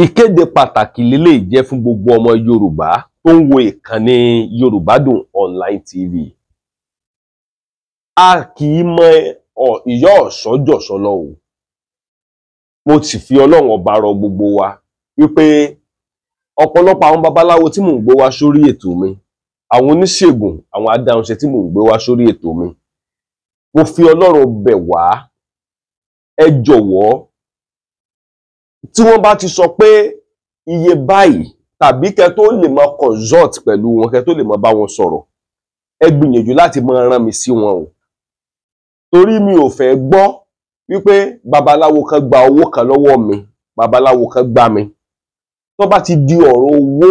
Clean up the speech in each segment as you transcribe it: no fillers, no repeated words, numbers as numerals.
Ìkéde pàtàkì lélẹ́yìí jẹ́ fún gbogbo ọmọ Yorùbá tó ń wo ìkànnì Yorùbá Dùn Online TV. A kì í mọ ìyá ọ̀ṣọ́ jọ̀ṣọ́ lọ o. Mo sì fi Ọlọ́run ọba rọ gbogbo wa wípé ọ̀pọ̀lọpọ̀ àwọn babaláwo tí mò ń gbé wá sórí ètò mi, àwọn oníṣègùn, àwọn adáhunṣe tí mò ń gbé wá sórí ètò mi, mo fi Ọlọ́run bẹ̀ wá, ẹ jọ̀wọ́, tí wọ́n bá ti sọ pé iye báyìí tàbí kẹ́ tó lè máa consult pẹ̀lú wọn, kẹ́ tó lè máa bá wọn sọ̀rọ̀, ẹ gbìyànjú láti máa rán mi sí wọn o. Torí mi ò fẹ́ gbọ́ wípé babaláwo kan gba owó kan lọ́wọ́ mi, babaláwo kan gbá mi. Tó bá ti di ọ̀rọ̀ owó,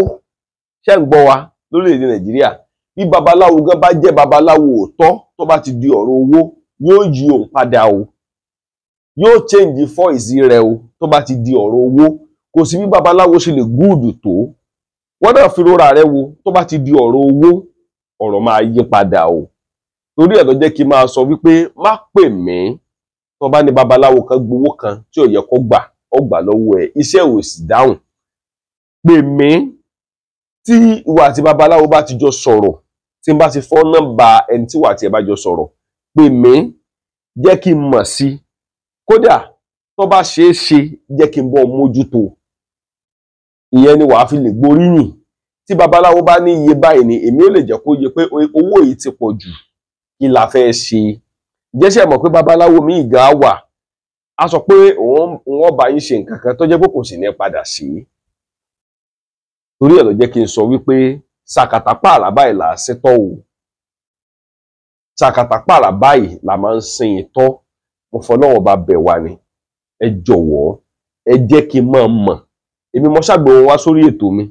ṣé ń gbọ́ wa lórílẹ̀‐èdè Nàìjíríà, bí babaláwo gan bá jẹ́ babaláwo òótọ́, tó bá ti di ọ̀rọ̀ owó, yóò yí òun padà o, yóò change voice rẹ o. Tó bá ti di ọ̀rọ̀ owó, kò sí bí babaláwo ṣe lè gúùdù tó, wọ́n náà fi rora rẹ wo, tó bá ti di ọ̀rọ̀ owó, ọ̀rọ̀ máa yí padà o. Torí ẹ̀ ló jẹ́ kí n máa sọ wípé má pè mí tó bá ní babaláwo kan gbowó kan tí ò yẹ kó gbà, ó gbà lọ́wọ́ ẹ̀, iṣẹ́ ò sì dáhùn. Pè mí tí ìwà àti babaláwo bá ti jọ sọ̀rọ̀, tí n bá ti fọ́ nọ́mbà ẹni tí ìwà àti ẹ̀ bá jọ sọ̀rọ̀, pè mí, jẹ́ kí n mọ̀ sí. Kódà tó bá ṣeé ṣe, jẹ́ kí n bọ́ mójútó. Ìyẹn ni wàá fi lè gboríyìn. Tí babaláwo bá ní iye báyìí ni, èmi ò lè jẹ́ kó yẹ pé owó yìí ti pọ̀ jù, kí la fẹ́ ṣe. Jẹ́sẹ̀ mọ̀ pé babaláwo mi ìgá wà, á sọ pé òun ọba yín ṣe nǹkan kan tó jẹ́ pé kò sì ní padà sí. Torí ẹ̀ ló jẹ́ kí n sọ wípé sàkàtà pààrà báyìí là á ṣetọ́ o, sàkàtà pààrà báyìí là máa ń sin ìtọ́. Mo fọlọ́wọ́n bá bẹ̀ wá ni, ẹ jọ̀wọ́, ẹ jẹ́ kí n máa mọ̀. Èmi mo ṣàgbé wọn wá sórí ètò mi,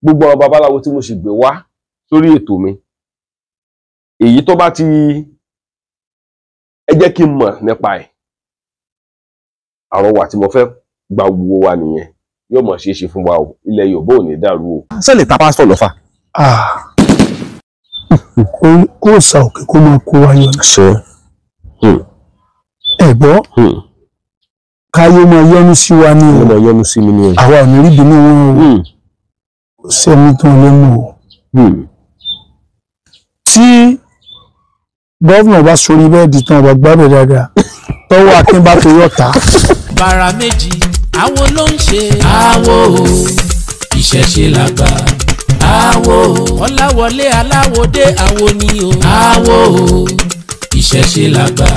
gbogbo àwọn babaláwo tí mo sì gbé wá sórí ètò mi, èyí tó bá ti, ẹ jẹ́ kí n mọ̀ nípa ẹ̀. Àrọwà tí mo fẹ́ gba gbogbo wa nìyẹn, yóò mọ̀ ṣeé ṣe fún wa o, ilẹ̀ Yorùbá ò ní dàrú o. Ṣé lè ta pásítọ̀ lọ́fà? Kó sa òkè kó máa kó wa yọ. Ṣé ẹ gbọ́, káyé máa yọ́nú sí wa ní o, máa yọ́nú sí mi ní o, àwa ò ní rí bínú wọn o, kò sẹ́ni tó lè mú o. Tí gọ́vnà bá sórí bẹ́ẹ̀dì tán, ọba gbábẹ̀ dáadáa, tọ́wọ́ Akin bá torí ọ̀tá. Bàrà méjì àwo ló ń ṣe àwo, ìṣẹ̀ṣe làgbà àwo, Ọláwọlé aláwòdé àwo ni o, àwo ìṣẹ̀ṣe làgbà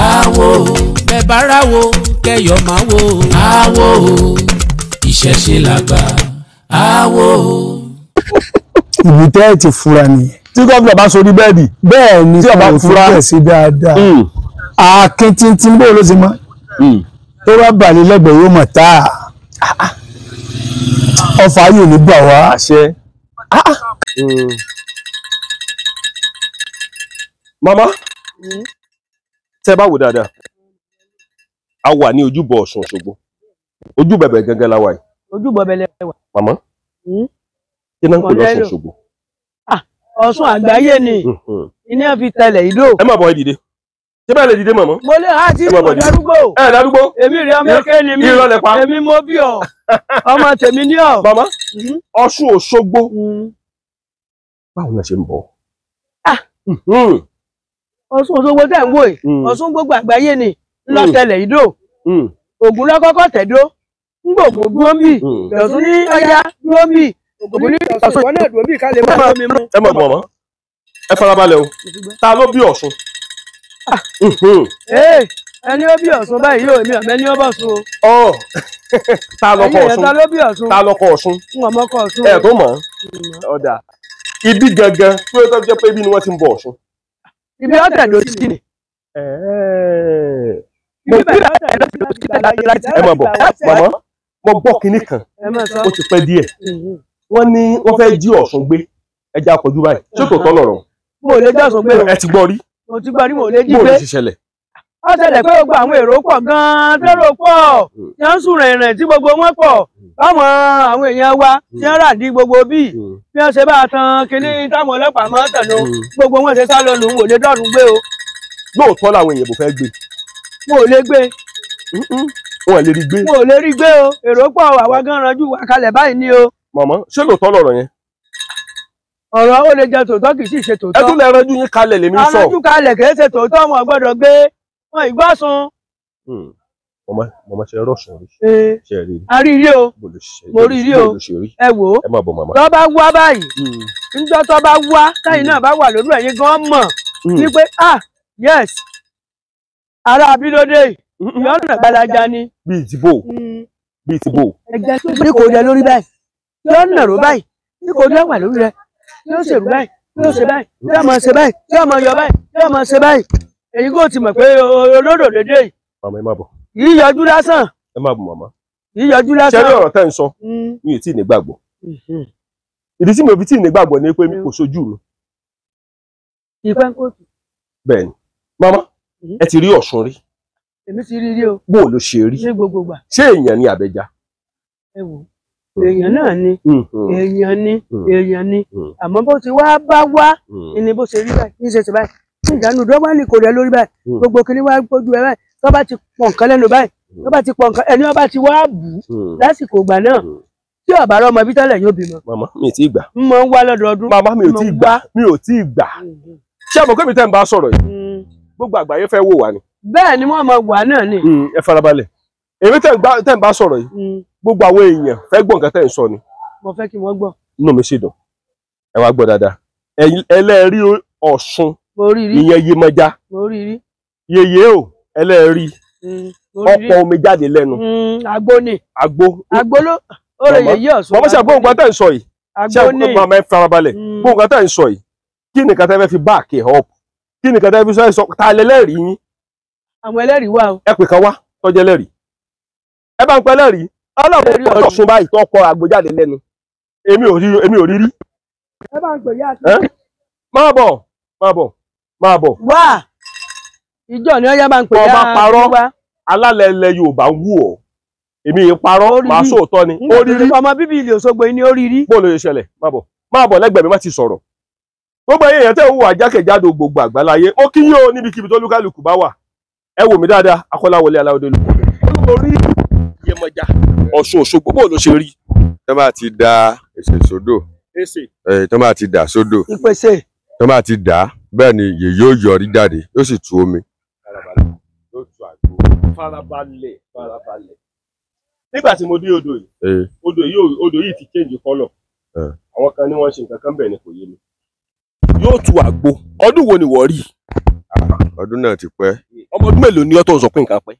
àwo, bẹ́ẹ̀ bá ráwo kẹyọ̀ máa wo, àwo ìṣẹ̀ṣe làgbà àwo. Ìbí tẹ́ ẹ̀ ti fura nìyẹn. Tí gómìnà bá sórí bẹ́ẹ̀dì, bẹ́ẹ̀ ni tí ọba fura kò sí dáadáa. Akin tíntín bó ló ti mọ́, tó bá bàlẹ̀ lẹ́gbẹ̀ẹ́ yóò mọ̀ tá ọfà yóò ní bà wá. Àṣẹ. Màmá, tẹ́ bá wò dáadáa, a wà ní ojúbọ Ọ̀ṣun Òṣogbo, ojúbọ ẹ̀bẹ̀ gangan la wà yìí. Ojúbọ bẹ̀lẹ̀ wà. Màmá, kí náà ń pè lọ́ṣun Òṣogbo? Ọ̀ṣun àgbáyé ni, iná fi tẹlẹ̀ ìdó. Ẹ má bọ̀, ẹ dìde. Ṣé bẹ́ẹ̀ lè dìde màmá? Mo lè ha tí mo darúgbó. Ẹ darúgbó. Èmi rẹ ọmọ èké ni mí. Irọ́ lẹ pa. Èmi mo bí ọ. Ọmọ tèmi ní ọ. Màmá, Ọ̀ṣun Òṣogbo, báwo la ṣe ń bọ̀? Ọ̀ṣun Òṣogbo tẹ̀ ń wò yìí, Ọ̀ṣun gbogbo àgbáyé ni, ńlọ tẹlẹ̀ ìdó. Ògún lọ́kọ́kọ́ tẹ̀dó. Ń gbòògùn dúró ń bì. Ọ̀ṣun ní ọya dúró ń bì. Ògún ní Ọ̀ṣun ìwọ náà dúró ń bì ká lè má mi mú. Ẹ má bọ̀ mọ́, ẹ farabalẹ̀ o. Ta ló bí Ọ̀ṣun? Ẹni ó bí Ọ̀ṣun báyìí yóò mi ọ̀mẹ́ni ó bọ̀ sun o. Ta lọkọ Ọ̀ṣun? Ta ló bí Ọ̀ṣun? Ta lọkọ Ọ̀ṣun? N ò mọkọ Ọ̀ṣun. Ẹ tó mọ̀ ọ̀dà. Ibi gangan tó yẹ kó jẹ́ pé ibi ni wọ́n ti ń bọ Ọ̀ṣun. Ibi ọ̀tẹ̀ ló sí ni. Ẹ má bọ̀ màmá, mo gbọ́ kinní kan, ó ti pẹ́ díẹ̀. Wọ́n ní wọ́n fẹ́ jí Ọ̀ṣun gbé, ẹja kọjú báyìí. Ṣé tòótọ́ lọ̀rọ̀? Mo lè jẹ́ Ọ̀ṣun gbé o. Ẹ ti gbọ́ rí? Mo ti gbọ́ rí, mo lè jí Bó gbé. ló ṣe ṣẹlẹ̀? Ó ṣẹlẹ̀ pé gbogbo àwọn èrò pọ̀ gan-an, tẹ́rò pọ̀, tí wọ́n ń sùn rìnrìn tí gbogbo wọn pọ̀, báwọn àwọn èèyàn wa tí wọ́n rà dí gbogbo bíi bí wọ́n ṣe bá tan kinní táwọn ọlọ́pàá máa ń tẹ̀nu, gbogbo wọn ṣe sá lọ nù, wò lè dọ́rùn gbé o. Lóòótọ́ làwọn èèyàn kò fẹ́ gbé. Mo lè gbé. Wọn lè rí gbé. Wọn ò lè rí gbé o, èrò pọ̀, àwa gan ranjú wa kalẹ̀ báyìí ni o. Màmá, ṣé lóòótọ́ lọ̀rọ̀ yẹn? Ọ̀rọ̀ ó lè jẹ tòótọ́, kì í sì ṣe tòótọ́. Ẹ tún lè ranjú yín kalẹ̀ lèmi sọ. Ranjú kalẹ̀ kì í ṣe tòótọ́, wọn gbọ́dọ̀ gbé wọn ìgbọ́sùn. Màmá, ṣe rọ̀ṣùn rí? Ṣe rí? A rí rí o, mo rí rí o, ẹ wò ó. Ẹ má bọ̀ màmá. Tó bá wá báyìí, níjọ́ tó bá wá, táyìn náà bá wà lórí ẹ̀yin gan mọ̀ ní pé ah yes, ará abílódé yọ̀ọ̀nà gbalaja ni. Bíi ti bò, bíi ti bò. Ẹ̀jẹ̀ tó ní kò dẹ lórí báyìí, yọ̀ọ̀nà ró báyìí, ní kò dẹ wà lórí rẹ, yóò ṣèrú báyìí, yóò ṣe báyìí, yóò máa ṣe báyìí, yóò máa yọ báyìí, yóò máa ṣe báyìí. Èyí kò ti mọ̀ pé olódò dédé yìí. Màmá, ẹ má bọ̀. Yìí yọjú lásán. Ẹ má bọ̀ màmá. Yìí yọjú lásán. Ṣé rí ọ̀rọ̀ tẹ́ ń sọ? Mi ò tí ì nígbàgbọ́. Ìdí tí mi ò fi tí ì nígbàgbọ́ ni pé kò sojú mi. Ìpẹ́ ń kóòtù. Bẹ́ẹ̀ ni. Màmá, ẹ ti rí Ọ̀ṣun rí? Èmi ti rí rí o. Bó ló ṣe rí? Ní gbogbo ìgbà. Ṣé èèyàn ni àbẹja? Ẹ wò, èèyàn náà ni, èèyàn ni, èèyàn ni. Àmọ́ bó ti wá bá wá ni bó ṣe rí báyìí, ní ṣe ṣe báyìí. Ní ìdáná ọdún wá ní kò rẹ lórí báyìí. Gbogbo kìíní wá gbójú ẹ báyìí. Tó bá ti pọ̀ nǹkan lẹ́nu báyìí, tó bá ti pọ̀ nǹkan ẹni ọba ti wá bù ú lásìkò ìgbà náà. Tí ọ̀bà rọ ọmọ bí tẹ́lẹ̀ yóò bímọ. Màmá, mi ò tí ì gbà. N mọ̀ ń wá lọ́dọọdún. Màmá, mi ò tí ì gbà. Mi ò tí ì gbà. Ṣé àmọ́ pé mi tẹ́ ń bá sọ̀rọ̀ yìí? Gbogbo àgbáyé fẹ́ wò wá ni. Bẹ́ẹ̀ ni wọ́n mọ̀ wà náà ni. Ẹ farabalẹ̀. Èmi tẹ́ ń bá sọ̀rọ̀ yìí, gbogbo àwọn èèyàn fẹ́ gbọ́ nǹkan tẹ́ ń sọ ni. Mo fẹ́ kí wọ́n gbọ́. Inú mi sì dùn. Ẹ wá gbọ́ dáadáa. Ẹlẹ́rìí Ọ̀ṣun. Ìyẹn Yemọja. Yèyé o, ẹlẹ́rìí. Ọ̀pọ̀ omi jáde lẹ́nu. Àgbo ni. Àgbo. Àgbo ló ó lè yèyé Ọ̀ṣun. Màmá, ṣe àgbọ̀ nǹkan tẹ́ ń sọ yìí. Àgbo ni. Màmá, ẹ farabalẹ̀. Gbọ́ nǹkan tẹ́ ń sọ yìí. Kí nìkan tẹ́ fẹ́ fi báàkì up? Kí nìkan tẹ́ fi sọ ta lẹ́lẹ́rìí yín? Àwọn ẹlẹ́rìí wà o. Ẹ pè kan wá tọ́jú ẹlẹ́rìí. Ẹ bá ń pẹ́ ẹlẹ́rìí. Ọlọ́run Ọ̀ṣun báyìí tó kọ àgbo jáde lẹ́nu. Èmi ò rí rí. Ẹ bá ń pè yá àti. Máa bọ̀, máa bọ̀, máa bọ̀. Wá ìjọ ni ọyá bá ń pè yá. Ọba parọ́, alálẹ̀ ilẹ̀ Yorùbá ń wù ọ́. Èmi yìí parọ́, màá sóòótọ́ ni. Ó rí rí. Ọmọ bíbí ilé Òṣogbo ni ó rí rí. Bó ló ṣe ṣẹlẹ̀? Máa bọ̀, máa bọ̀ lẹ́gbẹ̀ẹ́ mi, má ti sọ̀rọ̀. Gbogbo ẹ̀yin èèyàn tẹ́ ń wò àjákèjádò gbogbo àgbáláyé, ó kí yín o níbikíbi tó lúkálùkù bá wà. Ẹ wò mí dáadáa, Akọ́láwọlé Aláwọ̀dé olùkọ́ mi. Olórí Yemọja Ọ̀ṣun Òṣogbo, bó ló ṣe rí? Tọ́ bá ti da èsè sódò. Èsè. Tọ́ bá ti dà sódò. Ìpèsè. Tọ́ bá ti dà, bẹ́ẹ̀ ni yèyé ó yọrí jáde, yóò sì tu omi. Yóò tu àgbo. Farabalẹ̀, farabalẹ̀. Nígbà tí mo dé odò yìí, odò yìí ti change colour. Àwọn kan ní wọ́n ṣe nǹkan kan bẹ́ẹ̀ ni kò yé mi. Yóò tu àgbo. Ọdún wo ni wọ́n rí? Ọdún náà ti pẹ́. Ọmọ ọdún mélòó ni ọ́ tó ń sọ pé nǹkan pẹ́?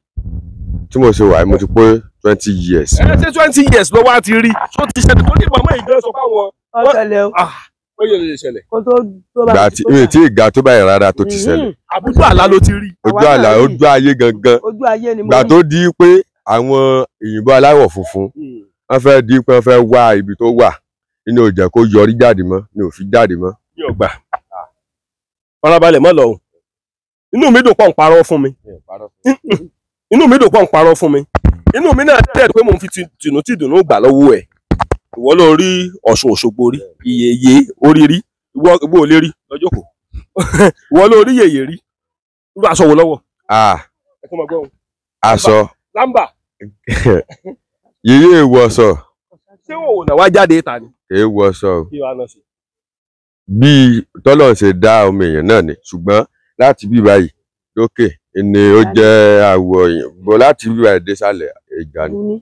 Tí mo ṣe wà, mo ti pé 20 years. Ẹ ṣe 20 years ló wá ti rí. Ṣó ti ṣẹlẹ̀ tó ní màmá ìjọ sọ fáwọn. Ó ṣẹlẹ̀ o. Ó yẹ lè ṣẹlẹ̀. Kó tó tó bá. Gbà tí mi tí ì ga tó báyìí rárá tó ti ṣẹlẹ̀. Àbúrò àlá ló ti rí. Ojú àlá, ojú ayé gangan. Ojú ayé ni mo rí. Gbà tó di pé àwọn òyìnbó aláwọ̀ funfun, wọ́n fẹ́ di pé wọ́n fẹ́ wá ibi tó wà. Inú ò jẹ́ kó yọrí jáde mọ́, ni ò fi jáde mọ́. Mi ò gbà. Farabalẹ̀ mọ́ lọ o. Inú mi dùn pọ̀ ń parọ́ fún mi. Inú mi dùn pọ̀ ń parọ́ fún mi. Inú mi náà dẹ̀ pé mò ń fi tìǹú tìdùnnú gbà lọ́wọ́ ẹ̀. Ìwọ ló rí Ọ̀ṣun Òṣogbo rí, ìyèyè orí rí, ìwọ ò lè rí lọ́jọ́ kò. Ìwọ ló rí yèyè rí. Irú aṣọ wo lọ́wọ́? Aṣọ. Lámbà. Yèyé ìwọ̀sọ. Ṣé òun náà wá jáde ìta ni? Kì í wọṣọ. Kí wàá náà ṣe? Bí tọ́lọ̀ ṣe dá ọmọ èèyàn náà ni, ṣùgbọ́n láti bí báyìí lókè ni ó jẹ́ àwọ̀ èèyàn, bọ̀ láti bí báyìí désàlẹ̀ ìjà ni.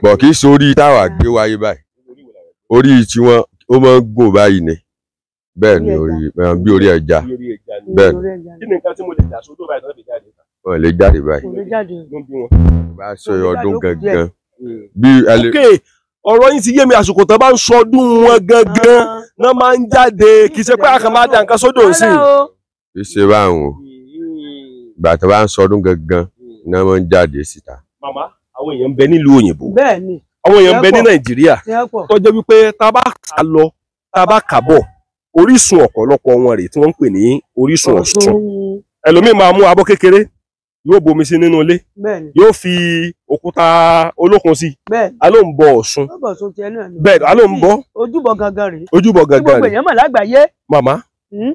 Bọ̀ kì í sórí táwa gbé wáyé báyìí. Orí tiwọn ó máa ń gùn báyìí ni. Bẹ́ẹ̀ ni orí bí orí ẹja. Bẹ́ẹ̀ ni. Kí ni nǹkan tí mo lè dà sódò báyìí tó fi jáde? Wọ́n lè jáde báyìí. Bá a ṣe ọdún gangan. Ok, ọ̀rọ̀ yín ti yé mi, àsìkò tó bá ń sọdún wọn gangan náà máa ń jáde, kì í ṣe pé a kàn máa da nǹkan sódò sí. Kì í ṣe báwọn o, ìgbà tó bá ń sọdún gangan náà máa ń jáde síta. Màmá, àwọn èèyàn ń bẹ nílùú òyìnbó. Bẹ́ẹ̀ni. Àwọn èèyàn ń bẹ ní Nàìjíríà tó jẹ́ wípé tá a bá kà lọ, tá a bá kà bọ̀, orísun ọ̀pọ̀lọpọ̀ wọn rèé tí wọ́n ń pè ní orísun Ọ̀ṣun. Ẹlòmíì máa mú abọ́ kékeré, yóò bomi sí nínú ilé, yóò fi òkúta olókun sí, a ló ń bọ Ọ̀ṣun. Bẹ́ẹ̀ a ló ń bọ. Ojúbọ gangan rèé. Ojúbọ gangan rèé. Gbogbo èèyàn mọ̀ lágbàáyé. Màmá,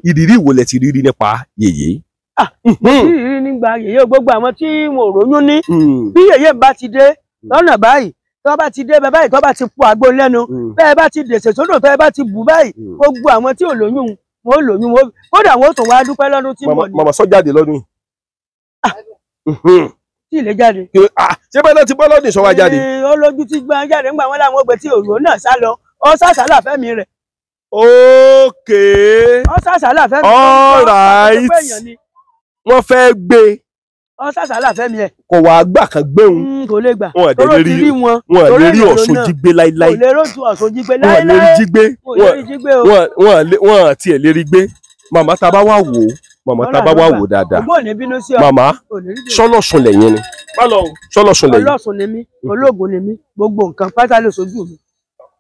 ìrírí wo lẹ ti rí rí nípa yèyé? Ìrírí nígbà yèyé gbogbo àwọn tí wọn ò róyún ní bí yèyé bá ti dé lọ́nà báyìí tó bá ti dé báyìí tó bá ti po àgbo lẹ́nu bẹ́ẹ̀ bá ti dèsè sódò tó bá ti bù báyìí gbogbo àwọn tí ò lóyún wọn ò lóyún wọn kódà wọn ò tún wá dúpẹ́ lọ́dún tí mò ń. Màmá sọ jáde lọ́dún yìí. Tí ilé jáde. Ṣé bẹ́ẹ̀ náà ti bọ́ lọ́dún ìṣọwá jáde. Ó lójú tí gbọ́n jáde ńgbà wọn làwọn ògbé tí òrò náà sá lọ ọ sàṣàlà fẹ́mi rẹ̀. Okay. Ọ sàṣàlà fẹ́mi. All right. Wọ́n fẹ́ gbé. Ọ sàṣàlà fẹ́mi ẹ̀. Kò wá gbà kan gbéhùn. Kò lè gbà. Wọn ò lè rí Ọ̀ṣun jí gbé láíláí. Kò lè rójú Ọ̀ṣun jí gbé láíláí. Wọn ò lè rí jí gbé. Wọn tiẹ̀ lè rí gbé. Màmá tá a bá wà wò ó. Màmá tá a bá wà wò dáadáa. Màmá ṣọlọ́sùn lẹ́yìn ni. Ṣọlọ́sùn lẹ́yìn. Ọlọ́sùn ni mí, ológun ni mí, gbogbo nǹkan pátá ló sojú mi.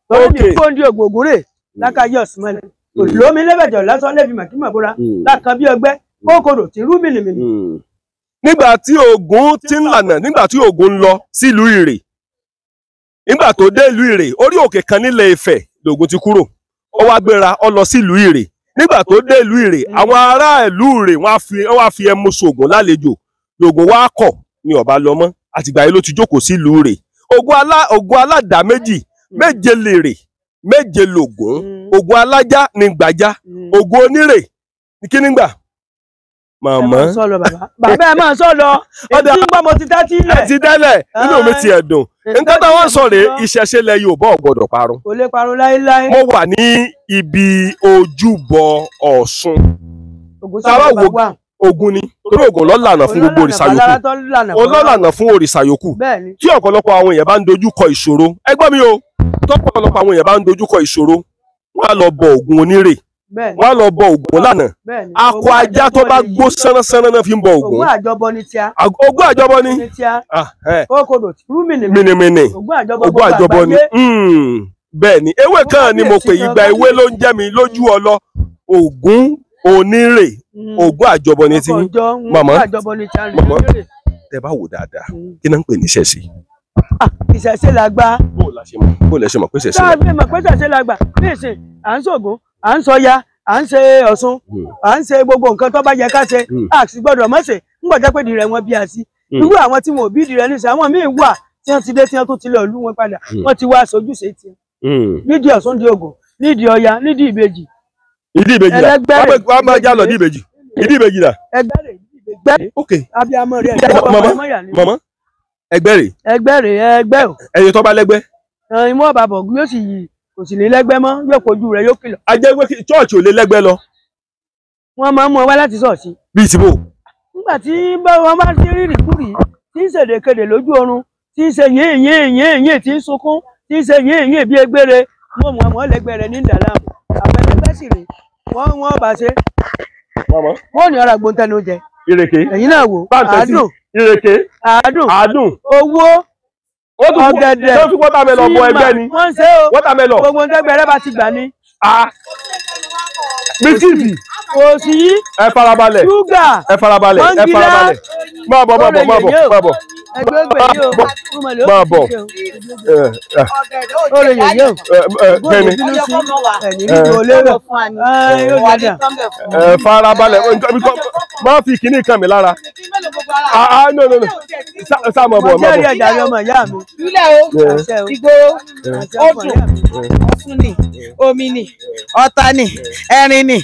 Torí mi kó ń di ògùn rè lákàyè ọ̀sùnmọ́lẹ̀. Lómi lẹ́bẹ̀jọ̀ lásán lẹ́bi màkìmọ̀ bóra lákan bí ọgbẹ́ kókòrò tí rú mìnìmìnì. Nígbà tí Ògún ti ń lànà, nígbà tí Ògún ń lọ sílùú Ìrè, nígbà tó dé ìlú Ìrè, orí òkè kan nílẹ̀ Ifẹ̀ lògùn ti kúrò. Ó wá gbéra, ó lọ sílùú Ìrè. Nígbà tó dé ìlú Ìrè, àwọn ará ìlú Ìrè wọ́n á fi ẹmu ṣògùn lálejò. Lògùn wá kọ̀ ni ọba lọ mọ́. Àtìgbà yìí ló ti jókòó sílùú Ìrè. Ògún aládàá méjì, méje lèrè, méje lògùn. Ògún alájá ni gbàjá. Ògún onírè ni kí nígbà. Màmá bàbá ẹ máa sọ lọ, ètí ń gbọ́ mo ti tẹ́tí lẹ̀. Ẹ ti dẹ́lẹ̀, inú mi ti ẹ̀dùn. Nǹkan táwọn sọ rèé, ìṣẹ̀ṣe lẹ Yorùbá ò gbọ́dọ̀ parun. Kò lè parun láéláé. Mo wà ní ibi ojúbọ Ọ̀ṣun. Táwa wo Ògún ni, torí Ògún ló lànà fún gbogbo òrìṣà yòókù. Òun ló lànà fún òrìṣà yòókù. Tí ọ̀pọ̀lọpọ̀ àwọn èèyàn bá ń dojú kọ ìṣòro, ẹ gbọ́ mi o, tọ́pọ̀lọpọ̀ àwọn èèyàn bá ń dojú kọ ìṣòro, wọ́n á lọ bọ Ògún onírè. Wọ́n á lọ bọ Ògún lánàá. Akọ ajá tó bá gbó sánnásáná náà fi ń bọ Ògún. Ògún àjọbọ ni tíá. Ògún àjọbọ ni. Kókòrò rú mìnìmìnì. Ògún àjọbọ ni. Bẹ́ẹ̀ ni, ewé kan ni mo pè ìgbà ewé ló ń jẹ́ mi lójú ọlọ. Ògún onírè, Ògún àjọbọ ni ti yín. Màmá, màmá, tẹ bá wò dáadáa, kí náà ń pè ní ìṣẹ̀ṣe? Ìṣẹ̀ṣe làgbà. Bó la ṣe mọ̀ pé ìṣẹ̀ṣe làgbà? Tá a fi mọ̀ pé ìṣẹ̀ṣe làgbà, ní ìsìn, à ń ṣògùn, à ń sọya, à ń ṣe Ọ̀ṣun, à ń ṣe gbogbo nǹkan tó bá yẹ ká ṣe, a sì gbọ́dọ̀ má ṣe ń gbọ́dọ̀ pé ìdí rẹ̀ wọ́n bí a sí. Irú àwọn tí wọn ò bí ìdí rẹ̀ níṣẹ́, àwọn míín wà tí wọ́n ti dé tí wọ́n tó ti lọ ìlú wọn padà, wọ́n ti wá sojúṣe tiẹ̀. Nídìí Ọ̀ṣun di Ògún, nídìí Ọya, nídìí ìbejì. Ìdí ìbejì là, wọ́n máa já lọ ní ìbejì. Ìdí ìbejì là. Ẹgbẹ́ rẹ̀ ìbejì. Ok. Abiyamọ rẹ̀ màmá ẹgbẹ́ rẹ̀. Ẹgbẹ́ rẹ̀ ẹgbẹ́ o. Ẹyẹ tó bá lẹ́gbẹ́. Ìmú ọ̀bà bọ̀gún yóò sì yí, kò sì ní lẹ́gbẹ́ mọ́, yóò kojú rẹ̀ yóò kìlọ̀. A jẹ́ pé chọ́ọ̀chì ò lè lẹ́gbẹ́ lọ. Wọ́n máa ń mú ọ wá láti ṣọ́ọ̀ṣì. Bíi tìbò. Nígbà tí wọ́n bá ti rírì kúrì, tí ń ṣèdèkedè lójú oorun, tí ń ṣe yín yín yín yín, tí ń sunkún, tí ń ṣe yín yín bí egbére, wọ́n mú ọmọ lẹ́gbẹ́ rẹ̀ ní ìdàlámù. Àwọn ẹlẹgbẹ́ sì rè, wọ́n bá ṣe. Wọ́n ní ọ̀rọ̀ gbóntẹ́nu jẹ. Ìrèké. Ẹ̀yin náà wò, àádùn. Ìrèké. Àádùn. Àádùn. Owó. Ọ̀gẹ̀dẹ̀. Tó fi wọ́tàmẹ́lọ̀ bọ ẹgbẹ́ ni. Wọ́n ṣe o. Wọ́tàmẹ́lọ̀. Gbogbo ń tẹ́gbẹ́ rẹ bá ti gbà ni. Mísìsì. Kò sí. Ẹ farabalẹ̀. Ṣúgà. Ẹ farabalẹ̀. Ẹ farabalẹ̀. Máa bọ̀ máa bọ̀ máa bọ̀ máa bọ̀. Ẹgbẹ́ ògbè yìí o. Máa bọ̀. Ó lè yèyé o. Kẹ́ni. Ẹ farabalẹ̀. Má fi kíní kan mi lára. Ah no no no. Sá máa bọ̀ máa bọ̀. Mo jẹ́rìí ẹ̀jà rẹ ọmọ ìyá mi. Ìlẹ̀ o, ìgboro, odò, Ọ̀ṣun ni, omi ni, ọ̀tà ni, ẹrin ni,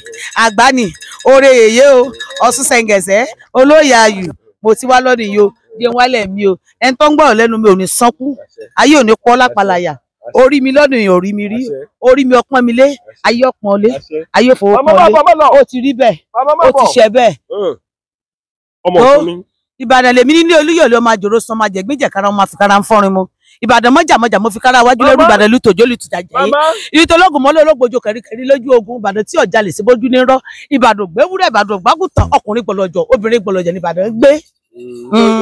àgbá ni, oore yèyé o, Ọ̀ṣun ṣẹ̀ǹgẹ̀ṣẹ̀, olóyè ayù, mo ti wá lọ́dún yìí o, jẹun wálẹ̀ mi o, ẹni tó ń gbọ́rọ̀ lẹ́nu mi ò ní sánkú, ayé ò ní kọ́ lápalàyà, orí mi lọ́dún yìí ò rí mi rí, orí mi ọpọ́n mi lé, ayé ọpọ́n lé, ayé òfowó pọ́n lé, ó ti rí bẹ́ẹ̀, ó ti ṣe bẹ́ẹ̀. Ọmọ Ọ̀ṣun ni. Ìbàdàn lèmi nílé Olúyọ̀lé, ọmọ àjòrò san máa jẹ gbéjẹ kára ọmọ àfikàrà ń fọrin mu. Ìbàdàn mọ́jà mọ́jà mo fi kára wájú lẹ́rú, Ìbàdàn lùtòjó lùtòjà jẹ́ ìlú tó lóògùn mọ́lẹ́ olóògbòjò kẹ̀ríkẹ̀rí lójú ogun, Ìbàdàn tí ọ̀já lè ṣe bójú ní rọ́, Ìbàdàn gbẹ́wúrẹ́, Ìbàdàn gbágùtàn, ọkùnrin gbọlọjọ, obìnrin gbọlọjọ ní Ìbàdàn gbé.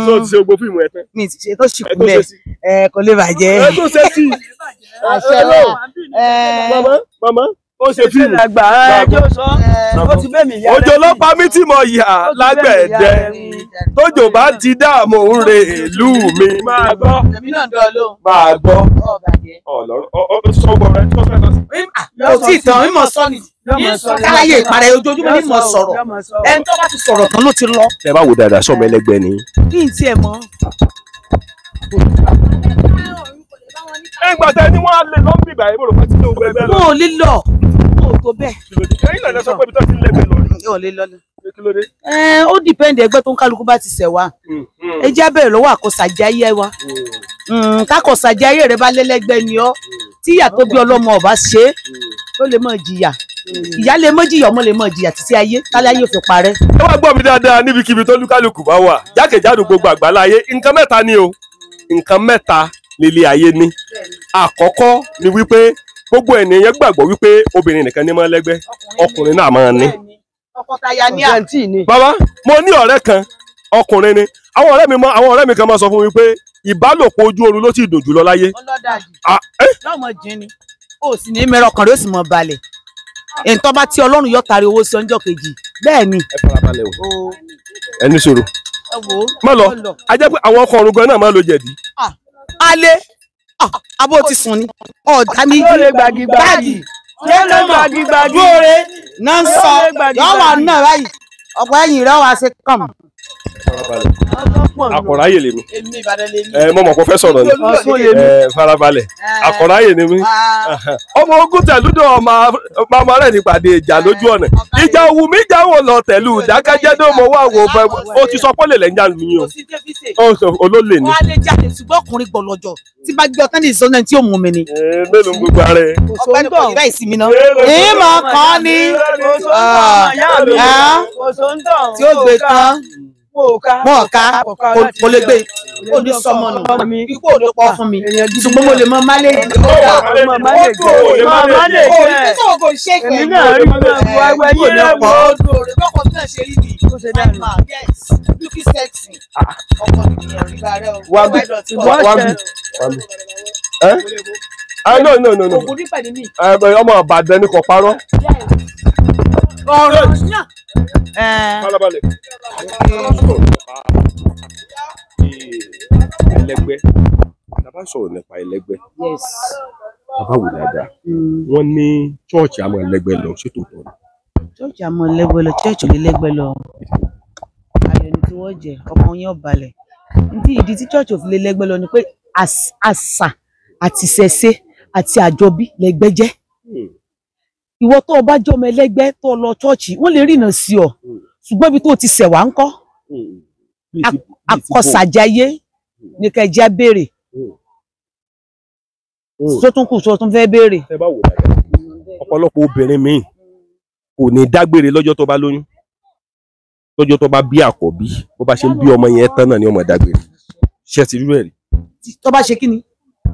Tó ti ṣe gbogbo fíìmù ẹ tán. Mi ti ṣe tó sì kúnlẹ̀ ẹ kò lè bàjẹ́. Ẹ tó ṣe sí. Àṣẹ lọ. Màmá màmá ó ṣe fíìmù. Òjò ló pa mí tí mo yà lágbẹ̀dẹ, tójò bá ti dààmú ń re ìlú mi. Máa gbọ́. Máa gbọ́. Ọ̀lọ́rọ̀ sọ́gbọ̀n rẹ tó fẹ́ lọ sí. Kò tí ì tán, mímọ̀ sọ ni. Káláyé ìparẹ́ ojoojúmọ́ ní mọ̀ sọ̀rọ̀. Ẹni tó bá ti sọ̀rọ̀ tán ló ti lọ. Ẹ bá wo dáadáa sọmọ ẹlẹgbẹ́ ni. Kí n tiẹ̀ mọ̀. Ẹ gbà tẹ ni wọ́n á lè lọ́n bìbà yìí mo rò pé tí ló gbẹgbẹ́ lọ. Mo ò lè lọ. Mo ò tó bẹ́ẹ̀. Ẹ̀yin náà lẹ sọ pé ibi tó ti ń lẹ́gbẹ̀ẹ́ lọ rí. Ò lè lọ lọ. Kí ló dé? Ẹ ó dìpẹ́ndì ẹgbẹ́ tó ń kálukú bá ti ṣẹ̀ wá. Ẹ jẹ́ á bẹ̀rẹ̀ lọ́wọ́ àkọsàjáyé wa. Kákọsàjáyé rẹ bá lẹ́lẹ́gbẹ́ ni ọ́. Tí ìyá tó bí ọlọ́mọ ọba ṣe é, ó lè mọ̀ jìyà. Ìyá lè mọ̀ jìyà, ọmọ lè mọ̀ jìyà títí ayé, táláyé ò fi parẹ́. Ẹ wá gbọ́ mi dáadáa níbikíbi tó lúkálùkù bá wà jákèjádò gbogbo àgbáláyé. Nǹkan mẹ́ta ni o, nǹkan mẹ́ta nílé ayé ní. Àkọ́kọ́ ni wípé gbogbo ènìyàn gbàgbọ́ wípé obìnrin nìkan ní máa lẹ́gbẹ́, ọkùnrin náà máa ní. Tọkọtaya ní à. Bàbá, mo ní ọ̀rẹ́ kan, ọkùnrin ni. Àwọn ọ̀rẹ́ mi kan máa sọ fún mi pé ìbálòpọ̀ ojú oorun ló ti dùn jù lọ láyé. Ọlọ́dàjì lọ́mọ jìn ni, ó sì ní mẹ́rọ ọkàn rẹ̀ ó sì mọ̀ balẹ̀. Ẹ̀ńtọ́ bá tí Ọlọ́run yọ tari owó sí ọjọ́ kejì. Bẹ́ẹ̀ ni. Ẹ farabalẹ̀ o. Ẹ ní sùúrù. Má lọ, a jẹ́ pé àwọn ọkọ ọ̀run gan náà máa lo jẹ̀dí. Alẹ́, abó ti sùn ni, ọ̀dà mi gbàgì. Gbóore náà ń sọ, yọ wà náà báyìí, ọ̀pọ̀ ẹ̀yìn rẹ̀ wá ṣe kàn. Akọ̀ráyè lèmi. Ẹ mọ̀ mọ̀ kó fẹ́ sọ̀rọ̀ ni. Ẹ farabalẹ̀. Akọ̀ráyè ni mí. Ọmọ ogun tẹ̀lúdọ̀ ọmọ ọmọ rẹ̀ nípàdé ìjà lójú ọ̀nà. Ìjà òwú mi jà wò lọ tẹ̀lú ìdákẹ́jẹ́ mo wá wò fẹ́. O ti sọ pọ́lẹ̀ lẹ́yìn àlù yín o. Olólè ni. Wọ́n á lè jáde ṣùgbọ́n ọkùnrin gbọ̀lọ̀jọ̀ tí bá gbé ọtán ní ìsọ́nà tí ó mú mi ni. Mélòó ń gbogbo ara ẹ. Ọ̀gbẹ́ni kò ní báyìí sí mi náà. Ìmọ̀ kan ni tí ó gbé tán. Mọ̀ ká kò lè gbé kò ní sọmọ nù ikú ò lè pọ̀ fún mi ṣùgbọ́n mo lè mọ má lè No no no. Ọmọ Ìbàdàn ni kò parọ́. Ọ̀rọ̀ náà. Farabalẹ̀. Ẹlẹgbẹ́. Tá bá sọ̀rọ̀ nípa ẹlẹgbẹ́. Bàbá wò dáadáa. Wọ́n ní chọ́ọ̀chì àmọ́ ẹlẹgbẹ́ lọ, ṣé tòótọ́ ni? Chọ́ọ̀chì àmọ́ ẹlẹgbẹ́ lọ, chọ́ọ̀chì ò lè lẹ́gbẹ́ lọ. Ayọ̀ ni tí wọ́n jẹ, ọkàn yín ò balẹ̀. Ní ìdí tí chọ́ọ̀chì ò fi lè lẹ́gbẹ́ lọ ni pé àṣà àti ìṣẹ̀ṣe àti àjọbí lẹ́gbẹ́ jẹ́. Ìwọ tó o bá jọmọ ẹlẹgbẹ́ tó o lọ chọ́ọ̀chì, wọ́n lè rìnà sí ọ. Ṣùgbọ́n ibi tó o ti ṣẹ̀ wá ń kọ́. Akọsàjáyé ní kẹjá béèrè. Tó tún kù tó tún fẹ́ béèrè. Ọ̀pọ̀lọpọ̀ obìnrin míì kò ní dágbére lọ́jọ́ tó bá lóyún. Lọ́jọ́ tó bá bí àkọ́bí, bó bá ṣe ń bí ọmọ yẹn tán náà ni ọmọ dágbére. Ṣé ti rú ẹ̀ rí? Tó bá ṣe kí ni?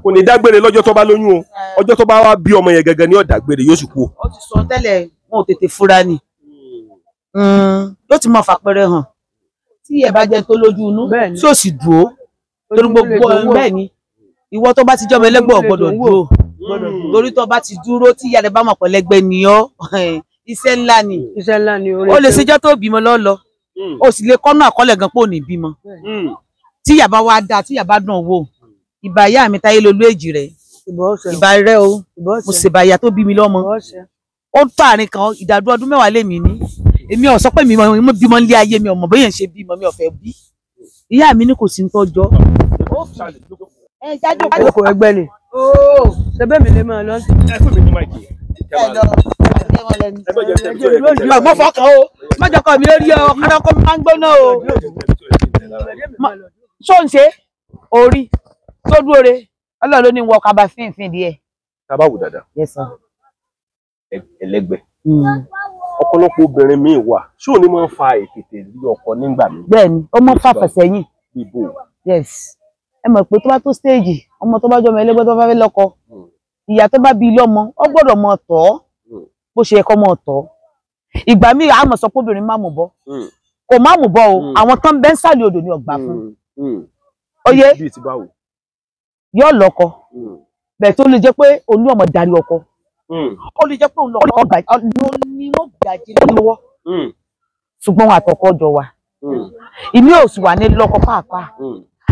Kò ní dágbére lọ́jọ́ tó bá lóyún o. Ọjọ́ tó bá wá bí ọmọ yẹn gangan ni ó dágbére yóò sì kú o. Ó ti sọ tẹ́lẹ̀ wọn ò tètè fura ni. Yóò ti mọ fàpẹrẹ hàn. Tí ẹ bá jẹ tó lójú inú, tí ò sì dúró. Torí gbogbo bẹ́ẹ̀ ni. Ìwọ tó bá ti jọmọ ẹlẹ́gbẹ́ ò gbọ́dọ̀ dúró. Torí tó bá ti dúró tí ìyá rẹ bá mọ̀ pẹ̀lẹ́gbẹ́ ni ọ́. Iṣẹ́ ńlá ni. Iṣẹ́ ńlá ni. Ó lè ṣèjọ́ tó bímọ lọ́lọ́. Ó sì lè kọ́nà àkọọ́lẹ̀ gan pé ò ní bímọ. Tí ìyá bá wá dáa, tí ìyá bá dùn wò. Ìbà ìyá mi Táyé Lolú èjì rẹ̀. Ìbà rẹ̀ o. Mo ṣèbà ìyá tó bí mi lọ́mọ. Ó tó àárín kan ìdádúró ọdún mẹ́wàá lèmi ní. Èmi ò sọ pé mi mo bímọ nílé ayé mi ọmọ bóyá ń ṣe bímọ mi ò fẹ́ bí. Ìyá mi ní kò sí ń tọ́jọ́. Kò ẹgbẹ́ ni. Ṣé bẹ́ẹ̀ mi lè máa lọ sí. Ẹ fún mi ní máìkì yẹn. Mo fọkàn o, mọ́jọ kọ́ mi lórí o, kọ́dọ́kọ́ mi máa ń gbóná o. Ṣó ń ṣe orí tó dúró re, Ọlọ́run ló ní wọ kaba fínfín díẹ̀. Tá bá wò dáadáa. Yes sir. Ẹlẹgbẹ́. Ọ̀pọ̀lọpọ̀ obìnrin míì wà, ṣé òní máa ń fa ètètè rí ọkọ nígbà míì? Bẹ́ẹ̀ni, ó máa ń fà fẹ̀sẹ̀yìn. Ibo. Yes. Ẹ mọ̀ pé tó bá tó stéèjì, ọmọ tó bá jọmọ ẹlẹgbẹ́ tó bá fẹ́ lọ́kọ, ìyá tó bá bí ilé ọmọ, ó gbọ́dọ̀ mọ tọ́ bó ṣe yẹ kó mọ tọ́. Ìgbà míì a mọ̀ sọ pé obìnrin má mú bọ́. Kò má mú bọ́ o, àwọn tán bẹ́ ń sàlẹ̀ odò ni ọ̀gbà fún. Oyè yóò lọ́kọ. Bẹ́ẹ̀ tó lè jẹ́ pé olú ọmọ darí ọkọ. Ó lè jẹ́ pé òun lọ́kọ ọgbà ló ní wọ́n gbàjẹ́ lọ́wọ́. Ṣùgbọ́n wọn àtọkọ jọ wà. Ìmí ò sì wà ní lọ́kọ pàápàá.